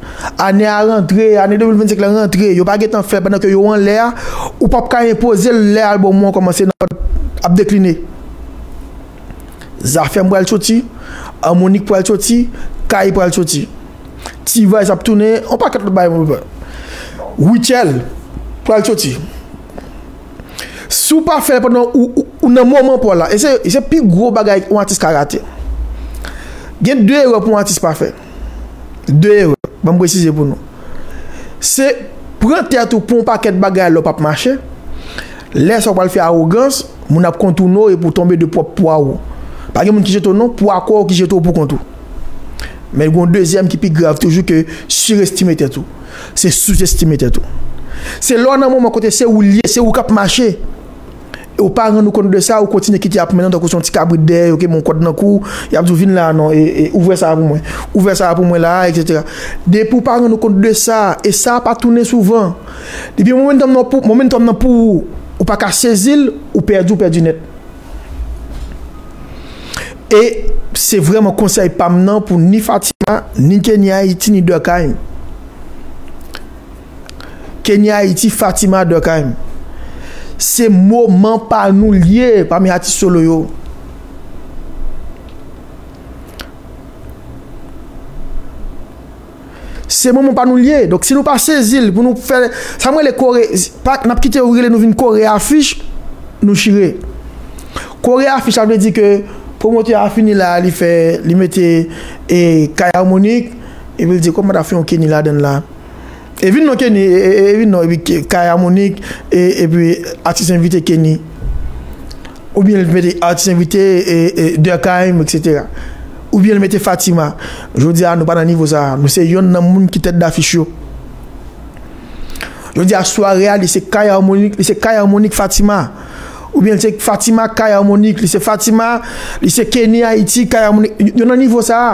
ane a rantre, ane de mil vennsenk la rantre, yo pa gentan fè l pandan ke yo anlè a, ou p ap ka enpoze l lè albòm ou an kòmanse nan ap dekline. Zafèm pral soti, Harmonik pral soti, Kay pral soti. T-Vice ap tounen, yon pakèt lòt bagay mwen pè. Rutshelle pral soti. Si w pa fè l pandan ou, ou, ou nan moman pa w la, e se, e se pi gwo bagay yon atis ka rate. Gen de erè pou yon atis pa fè. De erè. Ban m presize pou nou. Se pran tèt ou pou yon pakèt bagay lè w p ap mache. Lè sa w pral fè awogans, moun ap kontoune w epi w tonbe de pwòp pwa ou. Pa gen moun ki jete w non, pwa kò w ki jete w pou kont ou. Men gen yon dezyèm ki pi grav toujou ke sirestime tèt ou. Se souzestime tèt ou. Se lè w nan moman kote se ou l ye, se ou k ap mache. E ou pa rann ou kont de sa, ou kontinye kite y ap mennen w tankou se yon ti kabrit dèyè yo, ke men yon kòd nan kou, y ap di w vin la a non, e, e, ouvè sa a pou mwen, ouvè sa a pou mwen la a, etsetera. Depi ou pa rann ou kont de sa, e sa a pa tounen souvan. Depi momentum nan pou, momentum nan pou ou, ou pa ka sezi l, ou pèdi, ou pèdi nèt. E se vrèman konsèy pa m nan pou ni Fatima, ni Kenny Haiti, ni Durkheim. Kenny Haiti, Fatima, Durkheim. Se moman pa nou l ye pami atis solo yo. Se moman pa nou l ye. Donk, si nou pa sezi l pou nou fè, sa m rele kore, pa, n ap kite yo rele nou vin kore afich, nou chire. Kore afich la vle di ke pwomotè a fini la, li fè, li mete, e, Kay Harmonik, epi l di, kòman ta fè yon Kenny ladann la? E vin non Kenny, e, e, e vin non, epi Ke- Kay Harmonik, e, epi atis envite Kenny. Oubyen l mete atis envite, e, e, Durkheim, etsetera. Oubyen l mete Fatima. Jodi a, nou pa nan nivo sa a. Nou se yonn nan moun ki tèt dafich yo. Jodi a, sware a, li se Kay Harmonik, li se Kay Harmonik Fatima. Oubyen li se Fatima Kay Harmonik, li se Fatima, li se Kenny Haiti Kay Harmonik. Yo nan nivo sa a.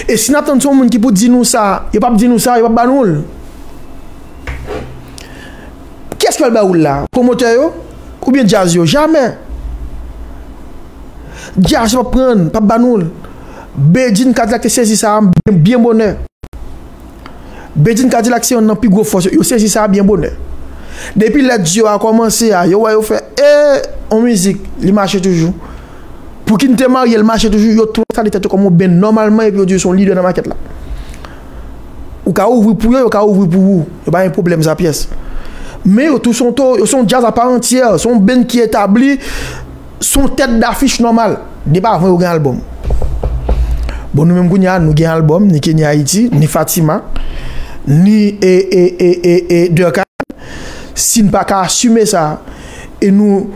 E si n ap tann se yon moun ki pou di nou sa, yo p ap di nou sa, yo p ap ba nou l. Kiyès ki pral ba ou l la? Pwomotè yo? Oubyen djaz yo? Jamè. Djaz yo p ap pran, p ap ba nou l. Bedjine Kadilak te sezi sa a byen, byen bonè. Bedjine Kadilak se yonn nan pi gwo fòs yo. Yo sezi sa a byen bonè. Depi lè Dio a kòmanse a, yo wè yo fè, e, on mizik, li mache toujou. Pouki n te marye, l mache toujou, yo tou enstale tèt yo kòm yon band nòmalman, epi yo di yo se yon lidè nan makèt la. Ou ka ouvri pou yo, yo ka ouvri pou ou. Yo pa gen pwoblèm sa pyès. Men yo tou se yon to, yo se yon djaz a pa antyè, se yon band ki etabli, se yon tèt dafich nòmal. Depi avan yo gen albòm. Bon, nou menm kounye a, nou gen albòm, ni Kenny Haiti, ni Fatima, ni, e, e, e, e, e, Durkheim. Si n pa ka asime sa, e nou,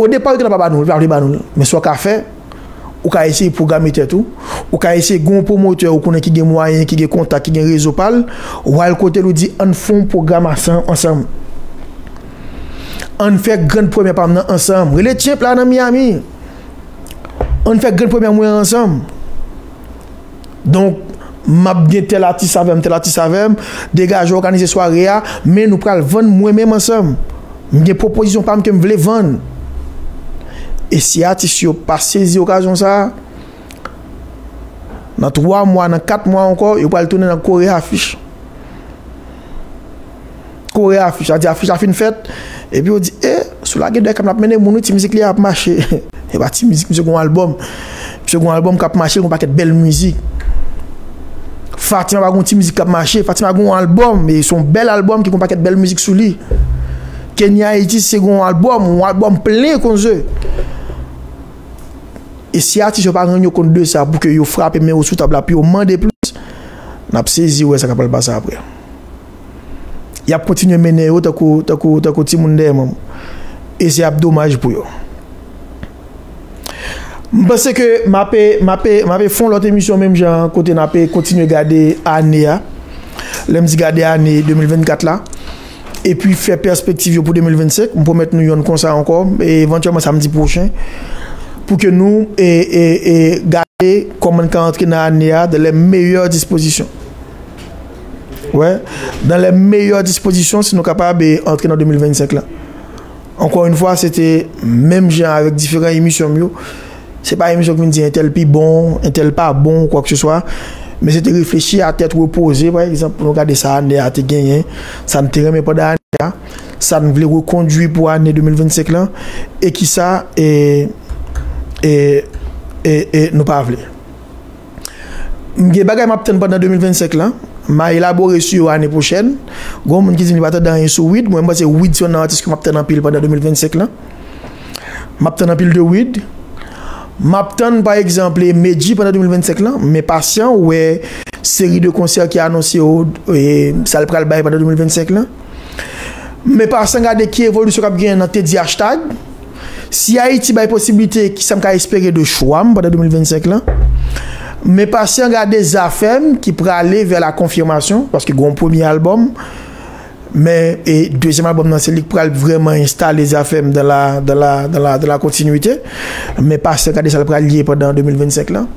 o depa, yo te nan pa ba nou, yo pa vle ba nou l. Men sa w ka fè, ou ka eseye pwograme tèt ou, ou ka eseye gen yon pwomotè ou konnen ki gen mwayen, ki gen kontak, ki gen rezo pa l, w al kote l, ou di, ann fè yon pwogram ansanm, ansanm. Ann fè grann premyè pa m nan ansanm. Rele Champ la nan Miami. Ann fè grann premyè mwen ansanm. Donk, m ap gen tèl atis avè m, tèl atis avè m, degaje òganize sware a, men nou pral vann mwen menm ansanm. M gen pwopozisyon pa m ke m vle vann. E si atis yo pa sezi okazyon sa a, nan twa mwa, nan kat mwa ankò, yo pral tounen nan kore afich. Kore afich, sa di afich la fin fèt, epi yo di, e, sou lage dèyè kanm ap mennen moun, wi, ti mizik li a ap mache. E pa ti mizik, misye gon albòm. Misye gon albòm k ap mache, gon pakèt bèl mizik. Fatima pa gon ti mizik k ap mache, Fatima gon albòm, e se yon bèl albòm ki gon pakèt bèl mizik sou li. Kenny Haiti se gon albòm, yon albòm plen konze. E si atis yo pa rann yo kont de sa pou ke yo frape men yo sou tab la, pou yo mande plis, n ap sezi wè sa k ap pral pase apre. Y ap kontinye mennen yo tankou, tankou, tankou timoun dèyè manman. E se ap domaj pou yo. M panse ke m ape, m ape, m ape fè yon lòt emisyon menm jan kote n ape kontinye gade ane a. Lè m di gade ane de mil vennkat la. Epi fè pèspektiv yo pou de mil vennsenk. M pwomèt nou yonn konsa ankò, e evantyèlman samdi pwochen, pou ke nou e, e, e gade kòman n ka antre nan ane a dans les meilleures dispositions. Wè, dans les meilleures dispositions, si nou kapab e antre nan de mil vennsenk la. Ankò yon fwa, se te menm jan avèk diferan emisyon m yo. Se pa emisyon ki vin di entèl pi bon, entèl pa bon, kwa ke se swa. Men se te reflechi a tèt repoze, pa egzanp, pou nou gade sa ane a te genyen, sa n te renmen pandan ane a, sa n vle rekondui pou ane de mil vennsenk lan, e kisa, e, e, e, e nou pa vle. M gen bagay m ap tann pandan de mil vennsenk lan. M a elabore sou yo ane pwochèn. Gon moun ki di m li pa tande anyen sou Wid. Mwen, m panse Wid se youn nan atis ke m ap tann anpil pandan de mil vennsenk lan. M ap tann anpil de Wid. M ap tann, pa egzanp, Medjy pandan de mil vennsenk lan. Men pasyan, ou wè seri de konsè ki anonse yo, e, sa l pral bay pandan de mil vennsenk lan. Men pasyan gade ki evolisyon k ap genyen nan Teddy Hashtag. Si Ayiti bay posiblite, kisa m ka espere de chwa m pandan de mil vennsenk lan? Men pasyan gade Zafèm ki prale vè la konfimasyon, paske gen yon premye albòm, men e dezyèm albòm nan, se li k pral vrèman enstale Zafèm dans la, dans la, dans la, dans la continuité. Men pasyan gade sa l pral ye pandan de mil vennsenk lan.